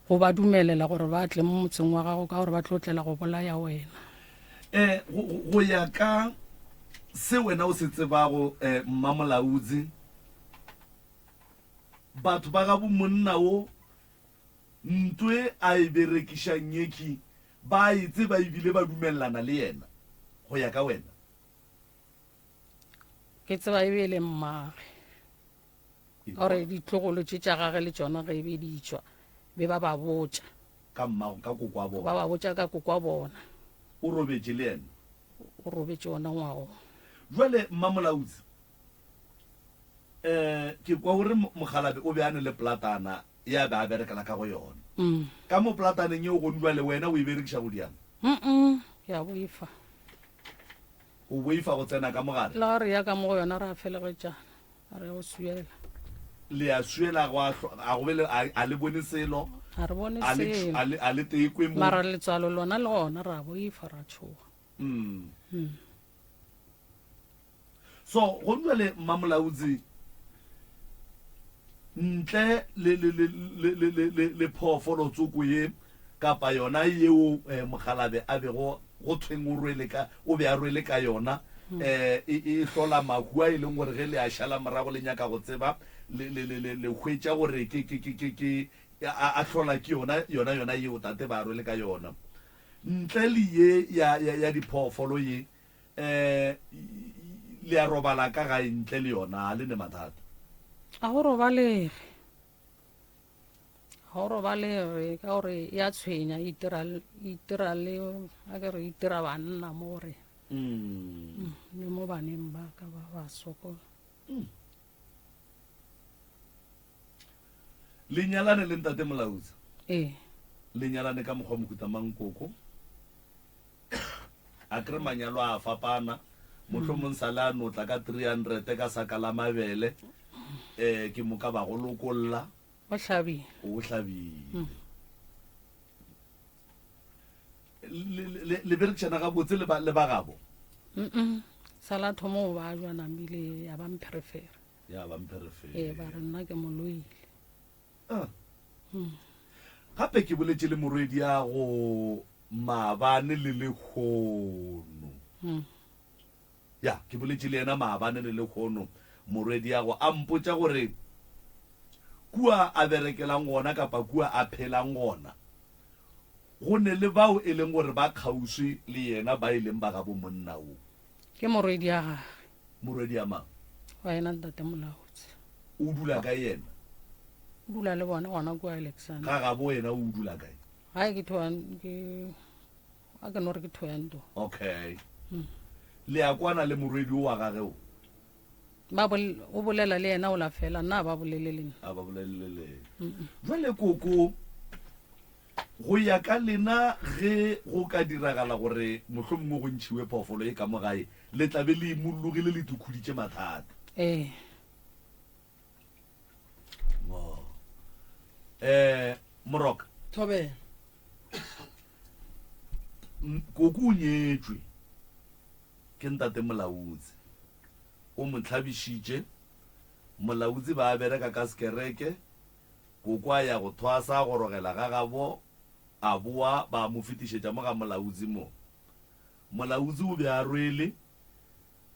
Go ba dumelela gore ba tle mo motseng wa gago ka gore ba tlo tlela go bolaya wena. Eh, go, go ya ka se wena o se tsebago, eh, Mmamolaudzi, batho ba gabo monna wo, ntwe a e berekišang yekhi, ba e tseba ebile ba dumelelana le yena, go ya ka wena? Ke tseba e be e le mmage. Ka gore ditlogolo tše tša gage le tšona ge e be di tšwa, be ba ba botša. Ka mmago, ka koko wa bona. Ba ba botša ka koko wa bona. O robetše le yena? O robetše ona ngwago. Jwale Mmamolautsi, um ke kwa gore mokgalabe o be a ne le polatana ya be a berekela ka go yona. Mm. Ka mo polataneng yeo gone jwale wena o e berekiša go diang? Mm-mm, ke a boifa. O boifa go tsena ka mogare? Le ga re ya ka mo go yona re a felegetšana. A re go swiela. Le a swiela go a a go be le a, a le bone selo. A re bone A le selo. a le a le tekwe mo. Mara letswalo lona le gona ra boifa ra tšhoga. Mm. Mm. So go jwale Mmamolaudzi ntle le le le le le le le le phoofolo tsoko ye kapa yona yeo eh, mokgalabe a bego go thweng o rwele ka o be a rwele ka yona um e, e hlola mahu a e leng gore ge le a šala morago le nyaka go tseba le, le, le, le, le hwetša gore ke, ke, ke, ke, ke a, a hlola ke yona yona yona yeo tate ba rwele ka yona. Ntle le ye ya, ya, ya diphoofolo ye um le a robala ka gae ntle le yona a le ne mathata? A go robalege. Ga go robalege ka gore ya tshwenya e itira, e itira le a ke re e itira banna mo gore Mm. Le mo baneng ba ka ba ba sokola. Mm. Le nyalane le ntate Molautsa? Ee. Le nyalane ka mokgwa mohuta mang koko? A kere manyalo a fapana. Mohlomong sa le a notla ka 300 ka saka la mabele. Eh ke moka ba go lokolla. O hlabile. O hlabile. Mm. Le, le berekišana gabotse le ba, le ba gabo? Mm sa la thomo go ba jwa namile ya ba mpherefere. Ya ba mpherefere. Ee, ba re nna ke mo loile. Ah. Gape ke boletše le morwedi ya go maabane le lekgono. Mm. Ya, ke boletše le yena maabane le lekgono, morwedi ya go a mpotša gore kua a berekelang gona kapa kua a phelang gona Go ne le bao e leng gore ba kgauswi le yena ba e leng ba gabo monna wo. Ke morwedi ya gage. Morwedi ya mang? Wa yena Ntate Molaotsi. O dula kae yena? O dula le bona gona kua Alexander. Ga gabo yena o dula kae? Gae ke Thohoyandou, ke, a ke no re ke Thohoyandou. Okay. Le a kwana le morwedi wo wa gage wo? Ba bol, o bolela le yena o la fela, nna a ba bolele le nna. A ba bolele le ena. Jwale koko, go ya ka lena ge go ka diragala gore mohlomongwe go ntšhiwe phoofolo ye ka mo gae, le tla be le imollogile le tukhuditše mathata? Ee. Oh. Eh, Moroka. Thobela. Koko o nyetšwe ke ntate Molautsi. O mo hlabišitše. Molautsi ba bereka ka sekereke. Koko a ya go thwasa a gorogela ga gabo a boa ba mo fetišetša mo ga Molautsi mo. Molautsi o be a rwele.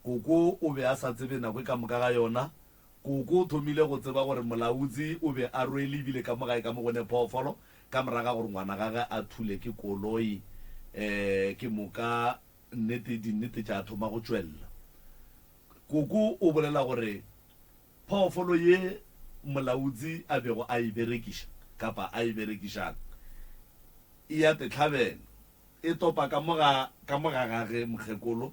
Koko o be a sa tsebe nako e ka moka ga yona. Koko o thomile go tseba gore Molautsi o be a rwele ebile ka mo gae ka mo go ne phoofolo ka morago ga gore ngwana gage a thule ke koloi. Um ke moka nnete dinnete tša thoma go tšwelela. Koko o bolela gore phoofolo ye Molautsi a bego a e berekiša kapa a e berekišang e ya tehlabela, e topa ka mo ga ka mo ga gage mokgekolo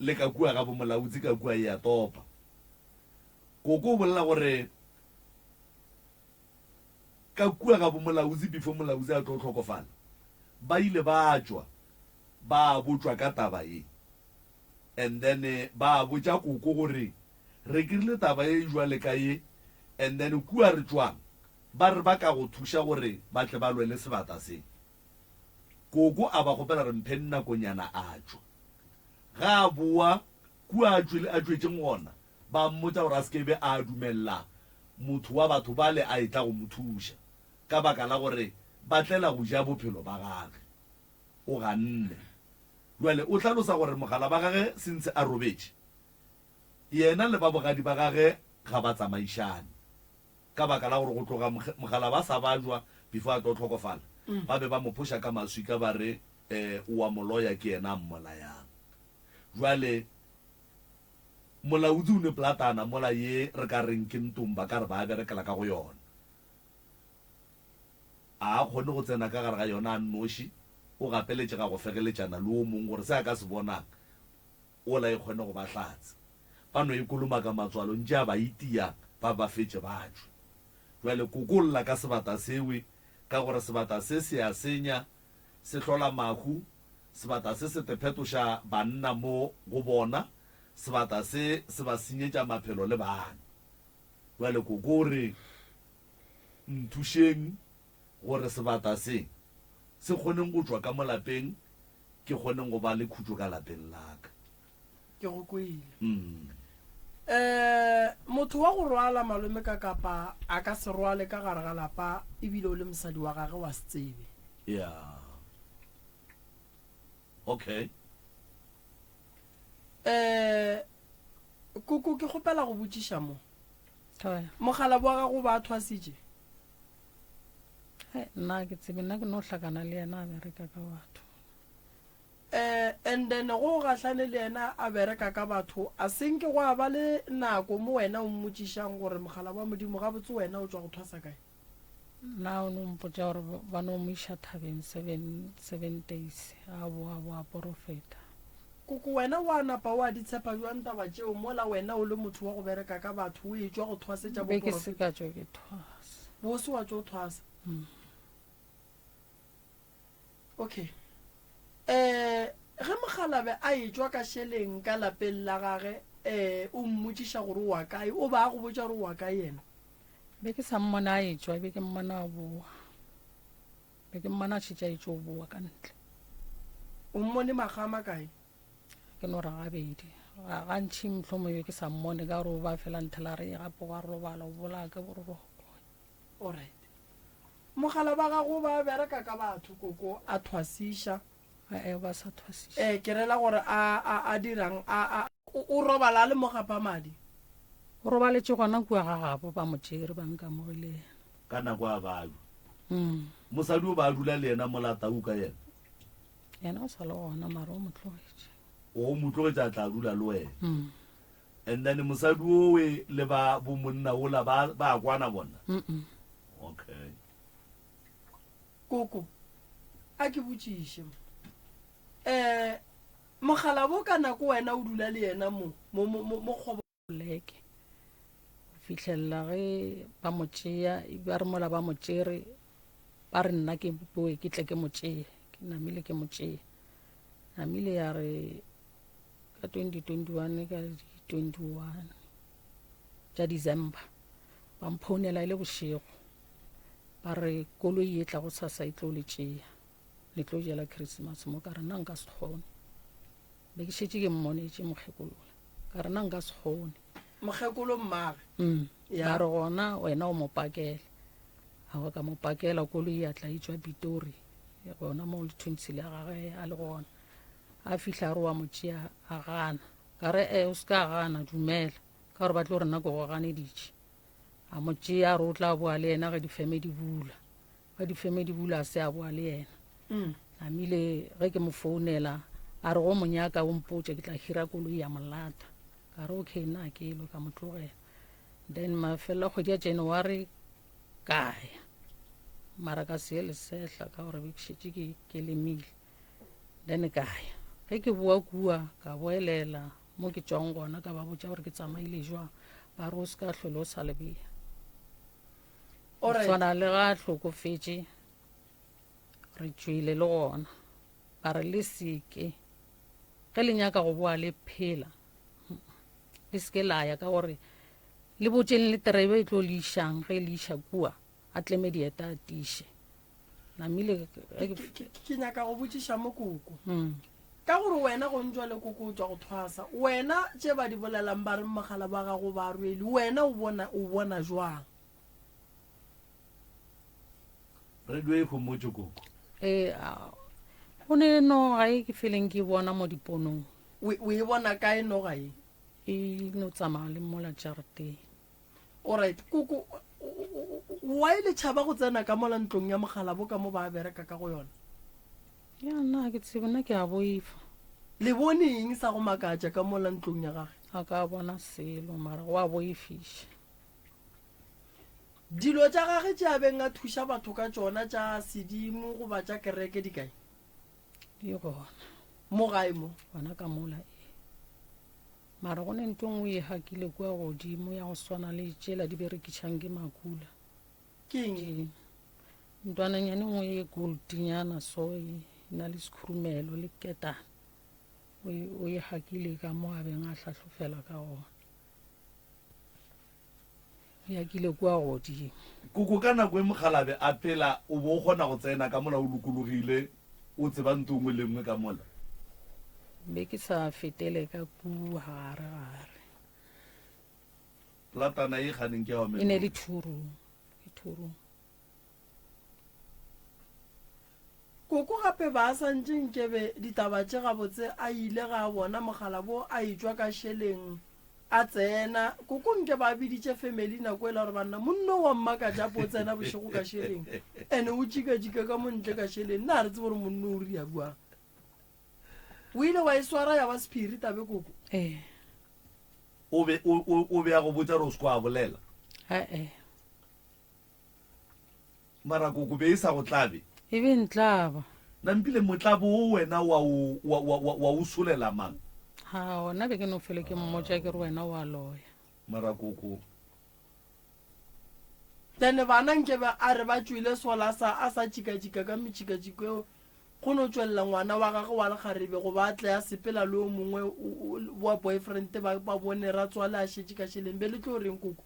le ka kua ga boMolautsi ka kua e a topa. Koko o bolela gore ka kua ga boMolautsi before Molautsi a tlo hlokofala ba ile ba tšwa ba botšwa ka taba ye and then ba botša koko gore re krile taba ye jwale ka ye and then kua re tšwang ba re ba ka go thuša gore ba tle ba lwe le sebata se. Koko a ba kgopela re mpheng nakonyana a tšwa. Ga a boa kua a tšwele a tšwetšeng gona ba mmotša gore a se ke be a dumella motho wa batho bale a etla go mo thuša ka baka la gore ba tlela go ja bophelo ba gage. O ganne. Bjale o hlalosa gore mogala ba gage since a robetše, yena le ba bogadi ba gage ga ba tsamaišane ka baka la gore go tloga mogala ba sa bajwa before a tlo hlokofala, ba be ba mo phoša ka maswika ba re o a mo loya ke yena a mmolayang. Bjale molaodi o ne platana mola ye re ka reng ke ntong ba ka re ba berekela ka go yona. A a kgone go tsena ka gare ga yona a nnoši, o gapeletšega go fegeletšana le o mongwe gore se a ka se bonang ola e kgone go ba hlatse. Ba no e kolomaka matswalo ntše a ba itia ba ba fetše ba tšwe. Bjale koko o lla ka sebata sewe ka gore sebata se se a senya, se hlola mahu, sebata se se tephetoša banna mo go bona, sebata se se ba senyetša maphelo le bana. Bjale koko o re. Nthušeng gore sebata se se kgoneng go tšwa ka mo lapeng, ke kgoneng go ba le khutšo ka lapeng la ka. Ke go kwele. Um motho wa go rwala malome ka kapa a ka se rwale ka gare ga lapa ebile o le mosadi wa gage wa se tsebe. Ya. Okay. Um koko ke kgopela go botšiša mo. Mogala wa gago ba thwasitše? Nna ke tsebe, nna ke no hlakana le yena a bereka ka batho. Eh, and then go gahlane le yena a bereka ka batho, a senke gwa ba le nako mo wena o mmotšišang gore mogala wa Modimo gabotse wena o tšwa go thwasa kae? Nna o no mpotša gore ba no mo iša thabeng seven days, a boa boa porofeta. Koko wena wa napa wa di tshepa bjang taba tšeo mola wena o le motho wa go bereka ka batho o etšwa go thwasetša Be ke se ka tšwa ke thwasa. Bo se wa tšwa o thwasa. Okay. Eh ge mokgalabe a etšwa ka šeleng ka lapeng la gage eh o mmotšiša gore o wa kae o ba a go botša gore o wa kae yena? Be ke sa mmona a etšwa, be ke mmona a boa. Be ke mmona a šetše a etšwa o boa ka ntle. O mmone makga a makae? Ke no re gabedi. Ga gantši mohlomongwe be ke sa mmone ka gore o ba fela nthela re gape wa robala o bolaya ke boroko. Alright. Mogala ba gago ba bereka ka batho koko a thwasiša. Ee, ba sa thwasiša. Ee, ke rela gore a, a, a dirang, a, a. O, o robala a le mo gapa madi. O robaletše gona kua ga gabo, ba mo tšere ba nkamogile yena. Ka nako a babja. Mosadi o ba a dula le yena mola tau ka yena. Yena o sa le gona mara o mo tlogetše. O mo tlogetše a tla dula le wena. And then mosadi owe le ba bo monna ola ba ba kwana bona. Okay. Koko, a ke botšiše mo. Eh, mokgalabo ka nako wena o dula le yena mo, mo, mo, mo, mo kgobo. Poleke go fihlelela ge ba mo tšea, ba re mola ba mo tšere ba re nna ke boe ke tle ke mo tšee, ke namile ke mo tšee. Namile ya re ka 2021 ka di 21 tša December ba mphounela e le bošego ba re koloi e tla go sasa e tlo le tšea le tlo jela Christmas mo ka re nna nka se kgone. Be ke šetše ke mmonetše mokgekolola. Ka re na nka se kgone. Mokgekolo mmage. Mm. Ba re gona wena o mo pakele. Awa ka mo pakela koloi ya tla e tšwa Pitori. Gona mo lethuntshi la gage a le gona. A fihla a re wa mo tšea a gana. Ka re e o se ka gana dumela. Ka gore ba tlo re nna ke go ganeditše. A mo tšea a re o tla boa le yena ge difeme di bula. Ge difeme di bula a se a boa le yena. Mm. Namile ge ke mo founela a re go monyaka o mpotše ke tla hira koloi ya molata. Ka re okay nna ke lo ka mo tlogela. Then mafelelo a kgwedi ya January ka ya. Mara ka se ye lesehla ka gore be ke šetše ke ke lemile. Then ka ya. Ge ke boa kua ka boelela mo ke tšwang gona ka ba botša gore ke tsamaile jwang. Ba re o se ka hlole o sa le bea. Alright. Tshwana le ga a hlokofetše re tšwele le gona ba re le seke ge le nyaka go boa le phela le seke la ya ka gore le botšeng le terebe e tlo le išang ge le iša kua a tleme dieta a tiše namile ke nyaka go botšiša mo koko mm. ka gore wena go ntšwa le koko o tswa go thwasa wena tše ba di bolelang ba re mogala ba gago ba rwele wena o bona o bona jwang Radio e homotše koko. Ee, a go ne noga e ke feleng ke bona mo diponong. O o e bona kae noga e? E no tsamaya le mola jarateng. Alright, koko why le tšhaba go tsena ka mola ntlong ya mogalabo ka mo ba bereka ka go yona? Ya nna ke tsebe nna ke a boifa. Le bone eng sa go makatša ka mola ntlong ya gage? A ka bona selo mara go a boifiša. Dilo tša gage tše a beng a thuša batho ka tšona tša sedimo goba tša kereke di kae? Di gona. Mo gae mo? Gona ka mola ee. Mara go ne ntho nngwe e hakile kua godimo ya go swana le tšela di berekišang ke makula. Ke eng? Ntwananyane nngwe e goldnyana so e na le sekhurumelo le ketana. O e hakile ka mo a beng a hlahlofela ka gona. Ya kile kua godimo. Koko ka nako e mokgalabe a phela o bo o kgona go tsena ka mola o lokologile o tseba nto nngwe le nngwe ka mola? Be ke sa fetele ka kua gare gare. Platana e ganeng ke ya E ne le two room, ke two room. Koko gape ba sa ntše nkebe ditaba tše gabotse a ile ga a bona mogala bo a etšwa ka šeleng a tsena. Koko nke ba biditše family nako ela gore banna monno wa mmakatša ape o tsena bošego ka šeleng ene o tšikatšika ka mo ntle ka šeleng nna ga re tsebe gore monno o ria bjang. O ile wa e swara ya ba sephiri tabe koko? Ee. O be o o o be a go botša gore o se kwa bolela? Ee. Mara koko be e sa go tlabe? E be ntlaba. Nampile motlabo wo wena wa o, wa, wa, wa, wa o solela mang? Ha, ona be ke no fele ke mmotša ke re wena wa loya. Mara koko. Then bana nke be a re ba tšwele sola sa a sa tšikatšika ka metšikatšiko eo go no tšwelela ngwana wa gagwe wa lekgarebe goba a tle a sepela le o mongwe wa boyfriend ba, ba bone ratswale a šetše ka šeleng be le tlo reng koko?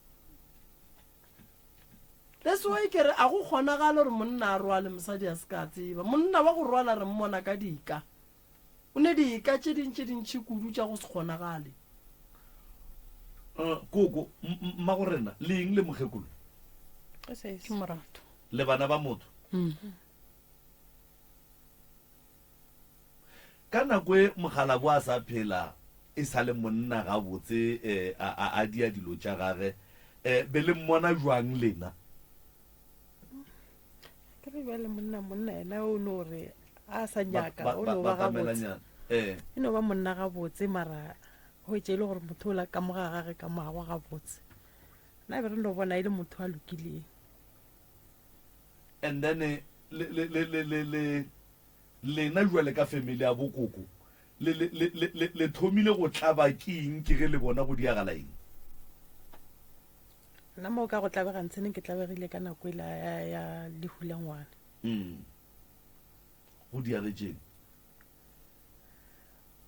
That's why ke re a go kgonagale gore monna a rwale mosadi a se ka tseba. Monna wa go rwala re mmona ka dika. O ne dika tše ding tše dintši kudu tša go se kgonagale. Uh, koko, mmagorena, le eng le mokgekolo? Ke moratho. Le bana ba motho? Mm. Ka nako e mokgalabo a sa phela e sa le monna gabotse eh, a, a, a dia dilo tša gage eh, be le mmona jwang lena? Ke re bjale monna monna yena o no re a sa nyaka o no ba gabotse eh. E no ba monna gabotse mara hwetše e le gore motho o la ka mo ga gage ka mo gagwe gabotse nna be re no bona e le motho a lokileng. And then le le le le le le lena jwale ka family ya bokoko le le le le le thomile go tlaba ke eng ke ge le bona go diagala eng? Nna mo ka go tlabega ntsheneng ke tlabegile ka nako ela ya, ya lehu la ngwana. Mm. Go diagetšeng?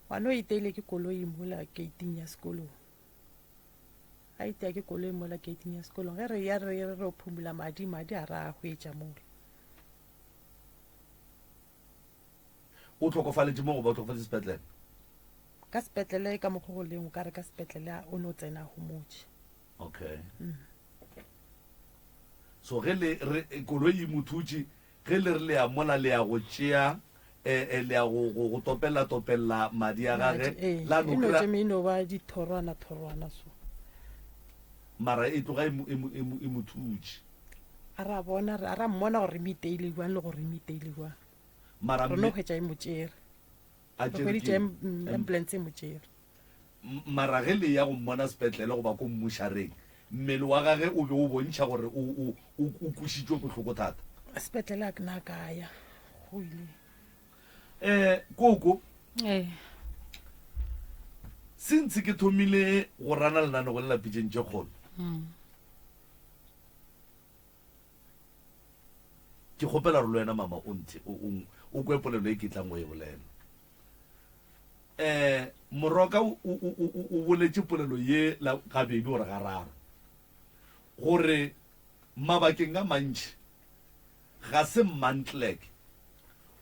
Ngwana o iteile ke koloi mola gating ya sekolong. A itea ke koloi mola gating ya sekolong. Ge re ya re re re phumula madi, madi a ra a hwetša mola. O hlokofaletše mo goba o hlokofaletše sepetlele? Ka sepetlele ka mokgwa go leng o ka re ka sepetlele o no tsena homotše. Okay. Mm. So ge le re koloi e mo thutše, ge le re le ya mola le ya go tšea eh, eh, le ya go go go topella topella madi a gage eh, la no e no kry-a tšeme e no ba dithorwana thorwana so. Mara e tloga e mo e mo e mo e mo thutše. A ra bona a ra mmona gore re miteile jwang le gore re miteile jwang. Mara Re no hwetša e mo tšere. A Re tšere hweditše ke em- ambulance e mo tšere. Mara ge le ya go mmona sepetlele goba ko mmušareng, mmele wa gage o be o bontšha gore o, o, o, o kwešitšwe bohloko thata. Sepetlele a ke na ka ya, go ile. Eh, koko. Ee. Since ke thomile go rana lenanego le la Pitšeng tše Kgolo, Mm. ke kgopela gore le wena mama o nthe, o, o, o kwe polelo e ke tlang go e bolela. Um Moroka o, o, o, o, o boletše polelo ye la gabedi gore gararo, gore mabakeng a mantši ga se mantlek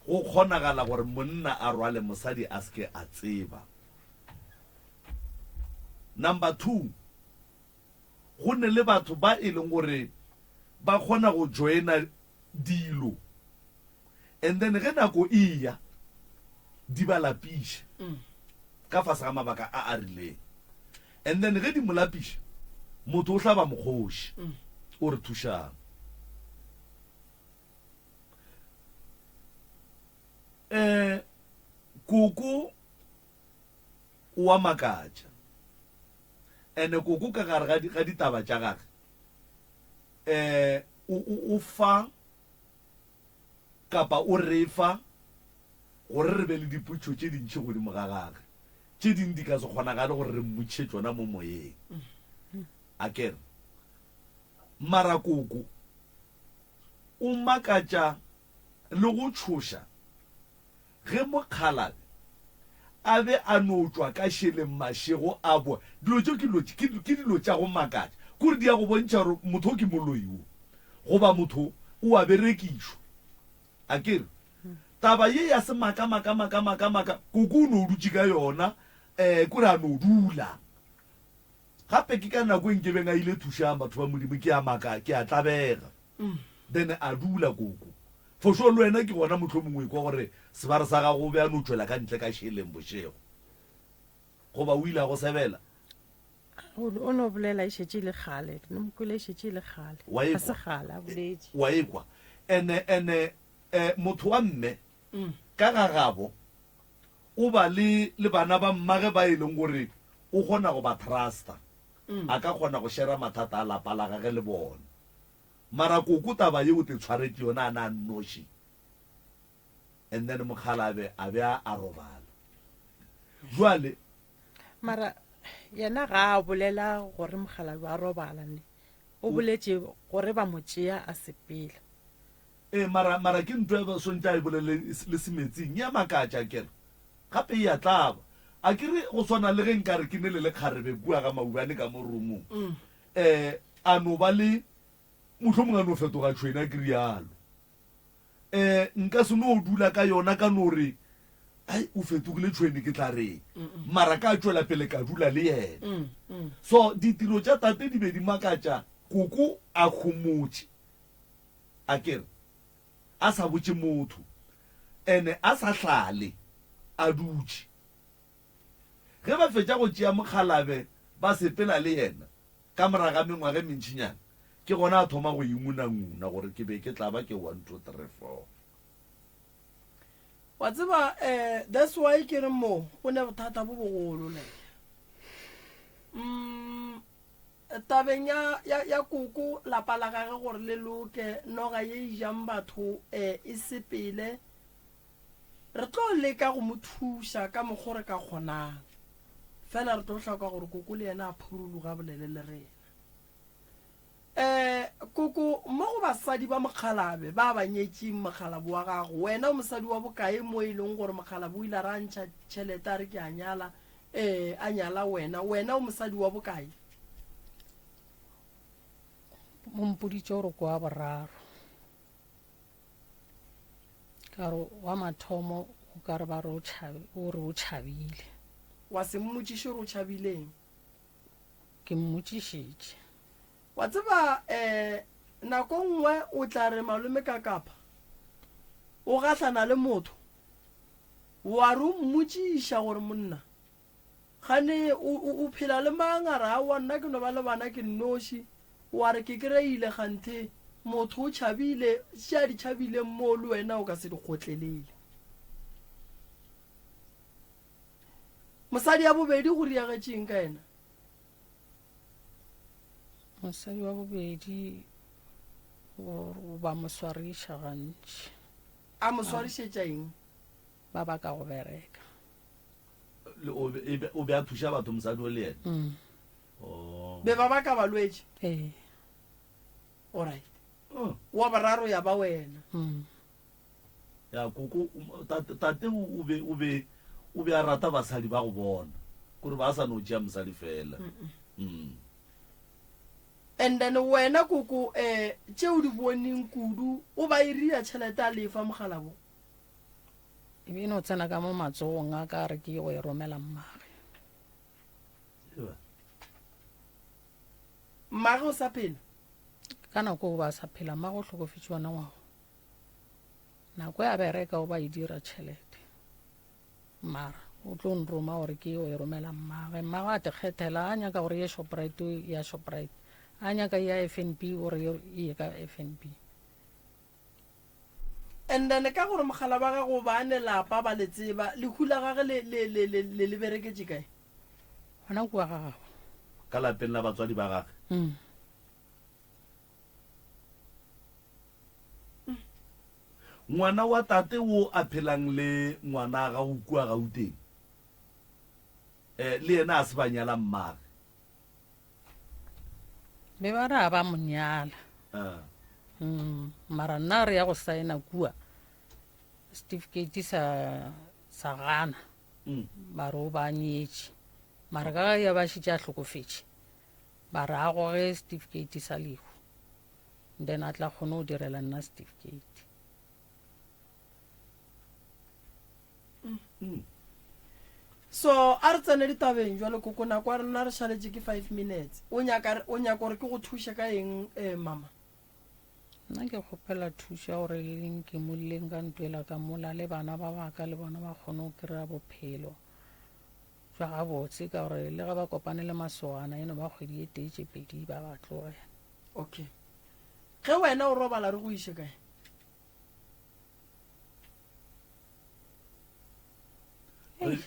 go kgonagala gore monna a rwale mosadi a se ke a tseba. Number 2, go ne le batho ba e leng gore ba kgona go joina dilo and then ge nako e ya di ba lapiša ka fase ga mabaka a a rileng and then ge di mo lapiša motho o hlaba mokgoši o re thušang. Um koko o a makatša Ene koko ka gare ga, ga ditaba tša gage, eh, o, o, o fa kapa o re fa gore re be le dipotšišo tše dintši godimo ga gage. Tše ding di ka se kgonagale gore re mmotšiše tšona mo moyeng. A ke re? Mara koko o makatša le go tšhoša Ge mokgalabje a be a no tšwa ka šeleng mašego a boa, dilo tšeo ke dilo, ke, ke dilo tša go makatša. Kore di ya go bontšha gore motho o ke moloi wo, goba motho o a berekišwa. A ke re, taba ye ya semaka, maka, maka, maka, maka, koko o no dutše ka yona, um kore a no dula. Gape ke ka nako e nkebeng a ile thušang batho ba Modimo, ke a maka, ke a tlabega. Then a dula koko. For sure le wena ke gona mohlomongwe o ekwa gore sebare sa gago o be a no tšwela ka ntle ka šeleng bošego. Goba o ile a go sebela? O no bolela e šetše e le kgale. Ke no mo kwele e šetše e le kgale. Wa Ga se ekwa? kgale a boletše. Wa ekwa? Ene, ene, eh, motho wa mme ka ga gabo o ba le, le bana ba mmage ba e leng gore o kgona go ba trusta. A ka kgona go shera mathata a lapa la gage le bona. Mara koko taba ye o te tshwaretše yona a na a nnoši and then mokgalabe a be a a robala. Jwale. Mara yena ga a bolela gore mokgalabe a robala ne. O boletše gore ba mo tšea a sepela. Ee mara mara ke ntho ya ba swantše a e bolele le semetsing e a makatša akere gape e a tlaba akere go swana le ge nkare ke ne le lekgarebe kua ga Maubane ka mo roomong um a no ba le mohlomongwe a no fetoga tšhwene a ke rialo um nka se no dula ka yona ka no re ai o fetogile tšhwene ke tla reng mara ka tšwela pele ka dula le yena mm, mm. so ditiro tša tate di be di makatša koko a homotše a kere a sa botše motho ene a sa hlale a dutše Ge ba fetša go tšea mokgalabe ba sepela le yena, ka morago ga mengwaga e mentšinyana, ke gona a thoma go ingunanguna gore ke be ke tla ba ke one, two, three, four. Wa tseba eh that's why ke re mo go ne bothata bo bogolo le. Mm tabeng ya ya ya koko lapa la gage gore le loke noga ye e jang batho eh e sepele Re tlo leka go mo thuša ka mokgo re ka kgonang, fela re tlo hloka gore koko le yena a phuruluge a bolele le rena. Eh, koko, mo go basadi ba mokgalabe ba ba nyetšeng mokgalabo wa gago, wena o mosadi wa bokae mo e leng gore mokgalabo o ile a re a ntšha tšhelete a re ke a nyala, eh, a nyala wena, wena o mosadi wa bokae? O mpoditše gore ke wa boraro. Ka re wa mathomo o ka re ba re o tšhabe, o re o tšhabile. Wa se mmotšiše gore o tšhabileng? Ke mmotšišitše. Wa tseba, um nako nngwe o tla re malome ka kapa o gahlana le motho, wa re o mmotšiša gore monna gane o, o, o phela le mang, a re aowa nna ke no ba le bana ke nnoši, wa re ke kry-ile kganthe motho o tšhabile, tše a di tšhabileng moo le wena o ka se di kgotlelele. Mosadi ya bobedi go riagetšeng ka yena? Mosadi wa bobedi o ba mo swariša gantši. A mo swarišetša eng? Ba baka go bereka. O be a thuša batho mosadi o le yena? Mm. Oh. Be ba baka balwetši? Ee. Alright. Oh. Wa boraro ya ba wena. Mm. Ya koko tate, tate o be o be o be a rata basadi ba go bona. Kore ba sa no tšea mosadi fela. Mm. And then wena koko eh tše o di boneng kudu o ba iria tšhelete a lefa mogalabo. E be e no tsena ka mo matsogong a ka re ke go e romela mmage. Mmage o sa phela? Ka nako o ba sa phela, mmage o hlokofetše wona ngwago. Nako ya bereka o ba e dira tšhelete. Mara o tlo nroma gore ke yo e romela mmage. Mmage a te kgethela, a nyaka gore ye Shoprite ya Shoprite. A nyaka ya FNB gore e ye ka FNB. And then ka gore mogala wa gago ba ne lapa ba le tseba, lehu la gage le le le le le le bereketše kae? Gona kua ga gabo. Ka lapeng la batswadi ba gage. Mm. Ngwana wa tate wo a phelang le ngwana ga o kua Gauteng, eh, le yena a se ba nyala mmage. Be ba re a ba mo nyala. Ah. Mm, mara nna re ya go saena kua certificate sa sa gana. Mm. Ba re o ba nyetše. Mara ka ya ba šetše a hlokofetše. Ba re a goge certificate sa lehu. Then a tla kgone go direla nna certificate. Mm. So a re tsene ditabeng jwale koko nako ya rena re šaletše ke 5 minutes. O nyaka o nyaka gore ke go thuše ka eng eh mama? Nna ke kgopela thušo ya gore le nkimolleng ka ntwela ka mola le bana ba baka le bona ba kgone go kry-a bophelo jwa gabotse ka gore le ge ba kopane le masogana e no ba kgwedi e tee tše pedi ba ba tlogela. Okay. Ge wena o robala re go iše kae?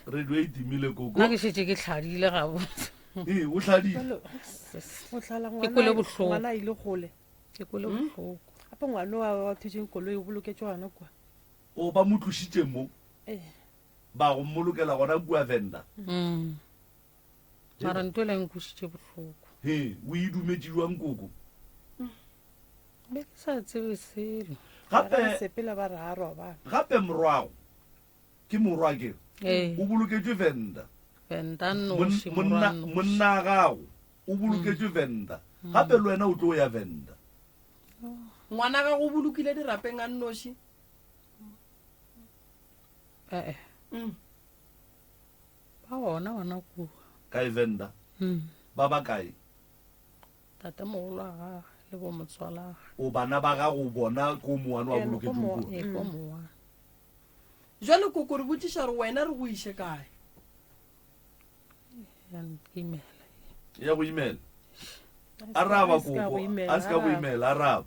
Radio e timile koko. Nna ke šetše ke hladile gabotse. Ee, o hladile. Go hlala Ke kwele ngwana bohloko. ngwana a ile kgole. Ke kwele bohloko. Gape ngwana wa wa thutšeng koloi o boloketšwe gona kua. O ba mo tlošitše mo. Ee. Ba go mmolokela gona kua Venda. Mm. Mara ntho e nkwešitše bohloko. He, o e dumetše jwang koko? Be ke sa tsebe selo. Gape Ba sepela ba re a robala. Gape morwago ke morwa ke Ee. o boloketšwe Venda. Venda noši, morwa Monna noši. monna gago o boloketšwe Venda. Gape le wena o tlo ya Venda. Ngwana gago o bolokile dirapeng a nnoši? Eh-eh. Mm. Ba gona gona kua. Kae Venda? Mm. Ba ba kae? Tatemogolo wa gagwe le bo motswalagwe. O bana ba gago bona ko mowane wa Ee, ko boloketšweng mo- kua? Ee, ko mowane. Jwale koko re botšiša gore wena re go iše kae? Ya nkimela. Ya go imela. A se ka- Araba a se ka koko. go imela, A se ka go araba. imela, araba.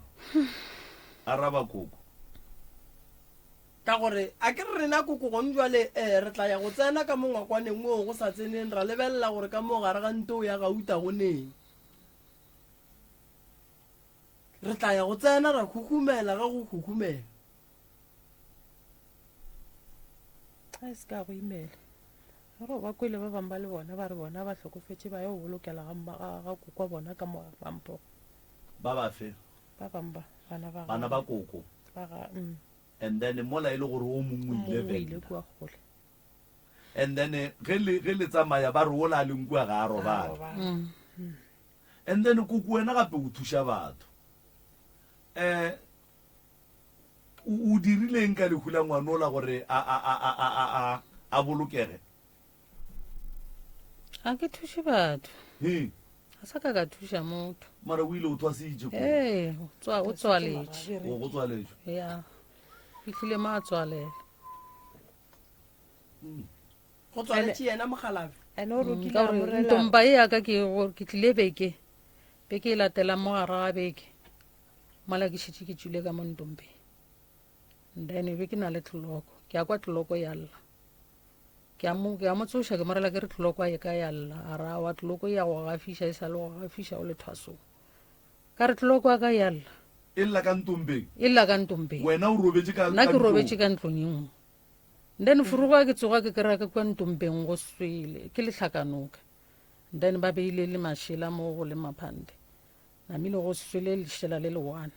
Araba koko. Ka gore a ke re rena koko gone jwale um re tla ya go tsena ka mo ngwakwaneng woo go sa tseneng ra lebelela gore ka mo gare ga ntoo ya gauta go neng. Re tla ya go tsena ra khukhumela ge go khukhumela. A se ka go imela. Re ba kwele ba bangwe ba le bona ba re bona ba hlokofetše ba yo bolokela ga mma ga ga kokwa bona ka mo ga Mampho. Ba bafe? Ba bangwe ba, bana ba Bana ba koko. Ba ga, mm. And then mola e le gore o mongwe o ile O mongwe o ile Venda. kua kgole. And then ge le, ge le tsamaya ba re wola a leng kua ga a robala. Robala. And then koko wena gape o thuša batho. Eh, o, o dirileng ka lehu la ngwanola gore a, a, a, a, a, a, a, a bolokege? Ga ke thuše batho. He. Ga sa ka ka thuša motho. Mara o ile o thwasitše ko? Ee, o tswaletše. O go tswaletšwe? Ya. Fihlile mo a tswalela. Go tswaletše yena mokgalabje. Ene o rokile Ka a gore morela. ntompa e ya ka ke gore ke tlile beke. Beke e latelang mo gare ga beke. Mola ke šetše ke tšwile ka mo ntompeng. Then be ke na le tloloko. Ke a kwa tloloko ya lla. Ke a mo, ke a mo tsoša ke mo rela ke re tloloko a e ka ya lla. A ra wa tloloko ya go gafiša e sa le go gafiša o le thwasong. Ka re tloloko a ka ya lla. E lla ka ntompeng? E lla ka ntompeng. Wena o robetše ka, Nna ka ke ntlong? robetše ka ntlong e nngwe. Then furuga ke tsoga ke kry-a ke kua ntompeng go swele ke lehlakanoka. Then ba beile le mašela mo go le maphande. Namile go swele lešela le le one.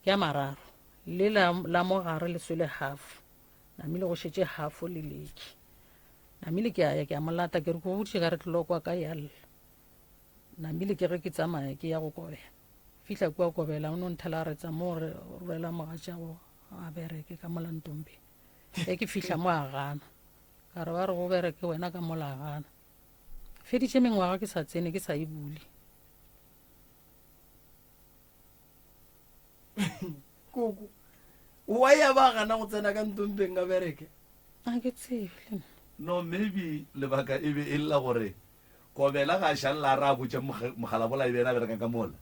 Ke a mararo. Le la, la mo gare le swele half. Namile go šetše half le leki. Namile ke a ya ke a mo lata ke re ko botše ka re tloloko ka ya lla. Namile ke ge ke tsamaya ke ya go kobela. Fihla kua kobela o no nthela re tsa mo re rwela mogatšago a bereke ka mola ntombe. Ge ke fihla mo a gana. Ka re ba re go bereke wena ka mola a gana. Feditše mengwaga ke sa tsene ke sa e bule. Koko, wa ya ba gana go tsena ka ntompeng a bereke? A ke tsebe le nna. No maybe lebaka e be e le la gore Kobela ga a šalela a re a botše Mogalabola e be yena a berekang ka mola,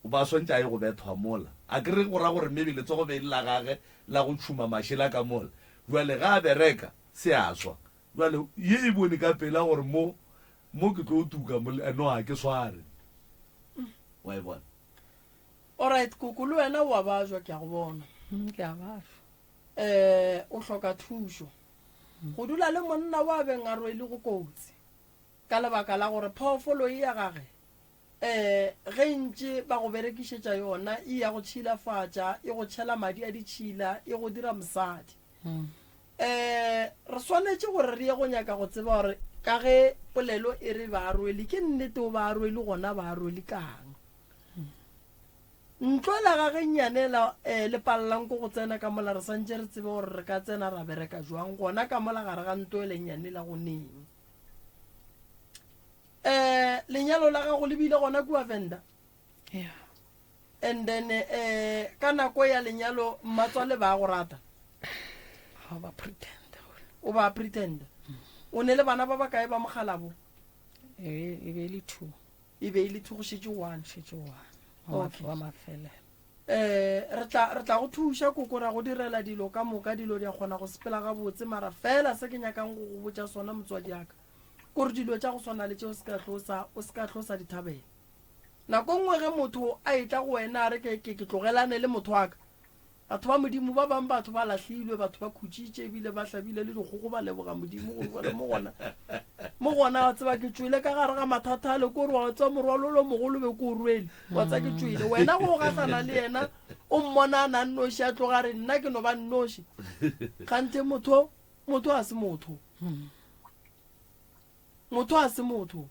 o ba swantše a ye go bethwa mola. A ke re go ra gore maybe letsogo be e le la gage la go tšhuma mašela ka mola. Bjale ga a bereka se a swa. Bjale ye e bone ka pela gore mo mo ke tlo tuka mo no ga ke sware. Wa e bona? Alright koko le wena o a bajwa ke a go bona. Ke a bajwa. Eh o hloka thušo. Go dula le monna wa beng a rwele go kotsi. Ka lebaka la gore phoofolo e ya gage eh ge e ntše ba go berekišetša yona e ya go tšhilafatša, e go tšhela madi a ditšhila, e go dira mosadi. Eh re swanetše gore re ye go nyaka go tseba gore ka ge polelo e re ba rwele ke nnete o ba rwele gona ba rwele kang. Ntlo la gage nnyane la eh, le palelang ko go tsena ka mola re santše re tsebe gore re ka tsena ra bereka jwang gona ka mola gare ga nto ele nnyane la go neng. Eh, lenyalo la gago le bile gona kua Venda? Yeah. And then eh, ka nako ya lenyalo mmatswale ba go rata? Ga ba pretend. O ba pretend. O ne le bana ba bakae ba mogalabo? E be e le two. E be e le two go šetše one. Šetše one. Okay. Wa mafelelo. Eh, re tla re tla go thuša koko ra go direla dilo ka moka dilo di a kgona go sepela gabotse mara fela se ke nyakang go go botša sona motswadi aka kore dilo tša go swana le tše o se ka tlo sa o se ka tlo sa di thabela nako nngwe ge motho a etla go wena a re ke ke ke tlogelane le motho wa ka Batho ba Modimo, ba bang batho ba lahlilwe, batho ba khutšitše ebile ba hlabile le dikgogo ba leboga Modimo gore bjale mo gona, mo gona wa tseba ke tšwele ka gare ga mathata ale kore wa tseba morwalo lo mogolo be ke o rwele, wa tseba ke tšwele. Wena go gahlana le yena o mmona a na nnoši a tloga re nna ke no ba nnoši. Kganthe motho, motho a se motho. Motho a se motho.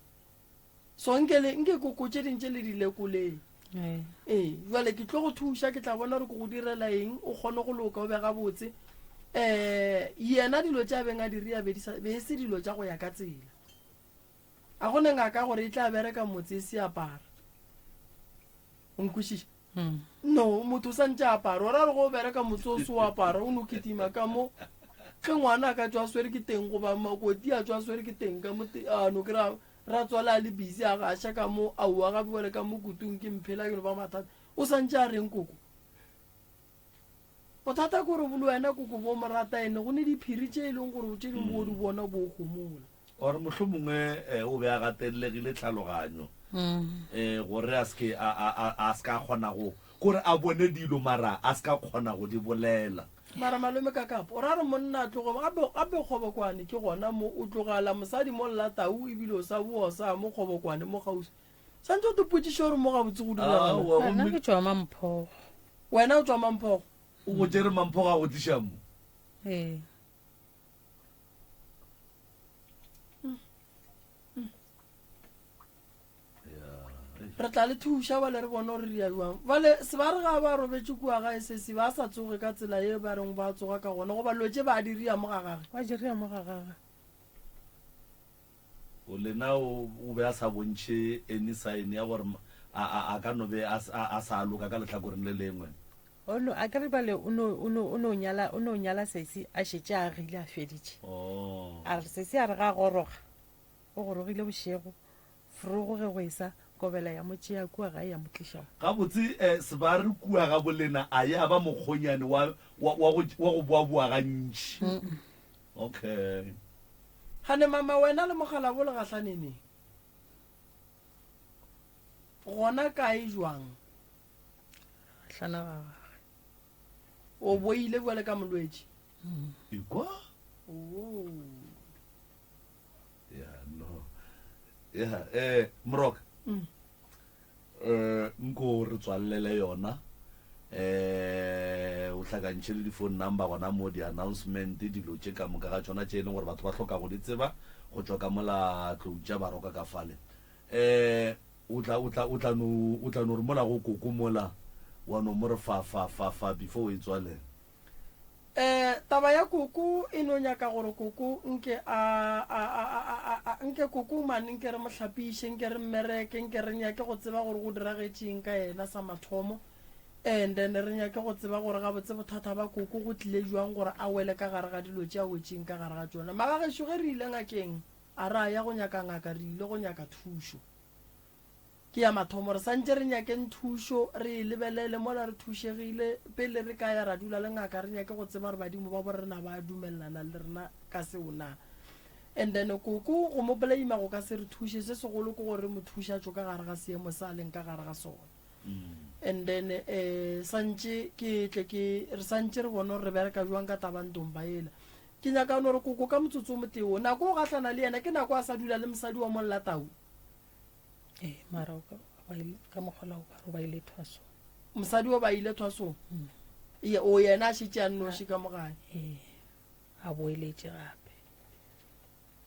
So nke le, nke koko tše ding tše le di lekoleng. Ee, jwale ke tlo go thuša, ke tla bona gore ke go direla eng, o kgone go loka, o be gabotse. Um yena dilo tše a beng a di ria be di sa, be e se dilo tša go ya ka tsela. A go ne ngaka gore e tla bereka motse e se apara. O nkwešiša? No, motho o santše a apara. O ra re go bereka motse o se o apara, o no kitima ka mo. Ge ngwana a ka tšwa a swere ke teng goba makoti a tšwa a swere ke teng ka mo, a no kry-a Ratswale a le busy a gaša ka mo, aowa gape bjale ka mo kutung ke mphela ke no ba mathata. O santše a reng koko? Bothata ke gore le wena koko bo mo rata ene go ne diphiri tše e leng gore tše dingwe bo di bona bo homola. Or mohlomongwe o be a gatelegile tlhaloganyo gore a se ke a, a, a, a se ka kgona go, kore a bone dilo mara a se ka kgona go di bolela. Mara malome Kakapo, o ra re monna a tloge, gape, gape Kgobokwane ke gona mo, o tlogala mosadi mo lla tau ebile o sa boa o sa mo Kgobokwane mo kgauswi. Santse o topotšiše gore mo gabotse go diragala. Aowa, Nna gomme ke tšwa Mamphogo. Wena o tšwa Mamphogo? o go tšere Mamphogo a go tliša mo. Ee. Re tla le thuša bale re bone gore re ya jwang. Bale sebare ga ba robetše kua gae sesi ba sa tsoge ka tsela ye ba reng ba tsoga ka gona goba dilo tše ba di ria mo ga gage. Ba di ria mo ga gage. O lena o o be a sa bontšhe any sign ya gore a a a ka no be a a sa loka ka lehlakoreng le lengwe. O no a kere bale o no o no o no nyala o no nyala sesi a šetše a agile a feditše. Oh. A re sesi a re ga goroga o gorogile bošego frogo ge go esa kobela ya mo tšea kua gae ya mo tliša mo. Gabotse eh Sebare kua ga bolena a ya ba mokgonyane wa wa wa go wa go boaboa gantši. Okay. Gane mama wena le mokgalabo le gahlane neng? Gona kae jwang? Gahlana ga gage. O boile bjale ka molwetši? Ekwa? Oh. Yeah, no. Yeah, eh Moroka. Mm. Eh nko re tswallele yona. Eh o hlakantšhe le di-phone number gona mo di-announcement dilo tše ka moka ga tšona tše e leng gore batho ba hloka go di tseba go tšwa ka mola tlou tša baroka ka fale. Eh o tla o tla o tla no o tla no re mola go koko mola wa no mo re fa fa fa fa before o e tswalela. Eh, taba ya koko e no nyaka gore koko nke a, a, a, a, a, a, nke koko mane nke re mo hlapiše, nke re mmereke, nke re nyake go tseba gore go diragetšeng ka yena sa mathomo. And then re nyake go tseba gore gabotse bothata ba koko go tlile jwang gore a wele ka gare ga dilo tše a wetšeng ka gare ga tšona. Magagešo ge re ile ngakeng, a ra ya go nyaka ngaka, re ile go nyaka thušo. Ke ya mathomo re santše re nyakeng thušo, re e lebelele mola re thušegile. Pele re ka ya ra dula le ngaka, re nyake go tseba gore badimo ba borena ba dumelelana le rena ka seo na. And then koko go mo blame go ka se re thuše, se segolo ke gore re mo thuše a tšwe ka gare ga seemo se a leng ka gare ga sona. And then eh santše ke tle ke re santše re bone gore re bereka jwang ka taba ntomba ela. Ke nyaka no re koko ka motsotso o motee o, nako o gahlana le yena ke nako a sa dula le mosadi wa Mollatau. Ee, mara o ka, ba ile, ka mokgwa la o ka re ba ile thwasong. Mosadi o ba ile thwasong? Ye, o yena a šetše a nnoši ka mo gae? Ee, a boeletše gape.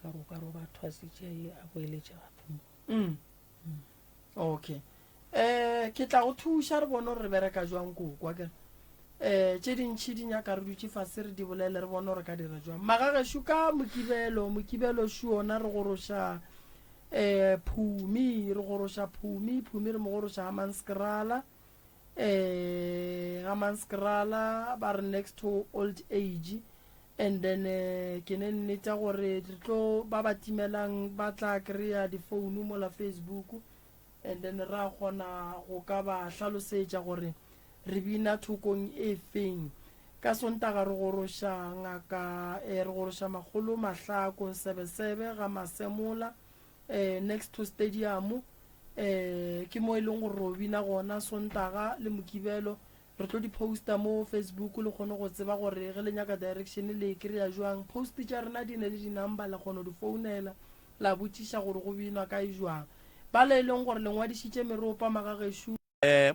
Ka re o ka re o ba thwasitše, a boeletše gape mo. Mm. Okay. Eh, ke tla go thuša re bone gore re bereka jwang koko, akere? Eh, tše dintši di nyaka re dutše fase re di bolele re bone gore ka dira jwang. Magagešo ka Mokibelo, Mokibelo šo ona re goroša eh Phumi, re goroša Phumi, Phumi re mo goroša Hammanskraal. Eh, Hammanskraal ba re next to old age. And then eh, ke ne nnete gore re tlo ba ba timelang ba tla kry-a difounu mola Facebook and then ra kgona go ka ba hlalosetša gore re bina thokong e feng. Ka Sontaga re goroša ngaka, eh, re goroša makgolo Mahlako, Sebesebe, ga Masemola, eh, next to stadium, eh, ke mo e leng gore ro bina gona Sontaga le Mokibelo. Re tlo di posta mo Facebook le kgone go tseba gore ge le nyaka direction le e kry-a jwang. Post tša rena di ne le di number la kgona go di founela la botšiša gore go binwa kae jwang. Bale e leng gore le ngwadišitše meropa magagešo. Eh,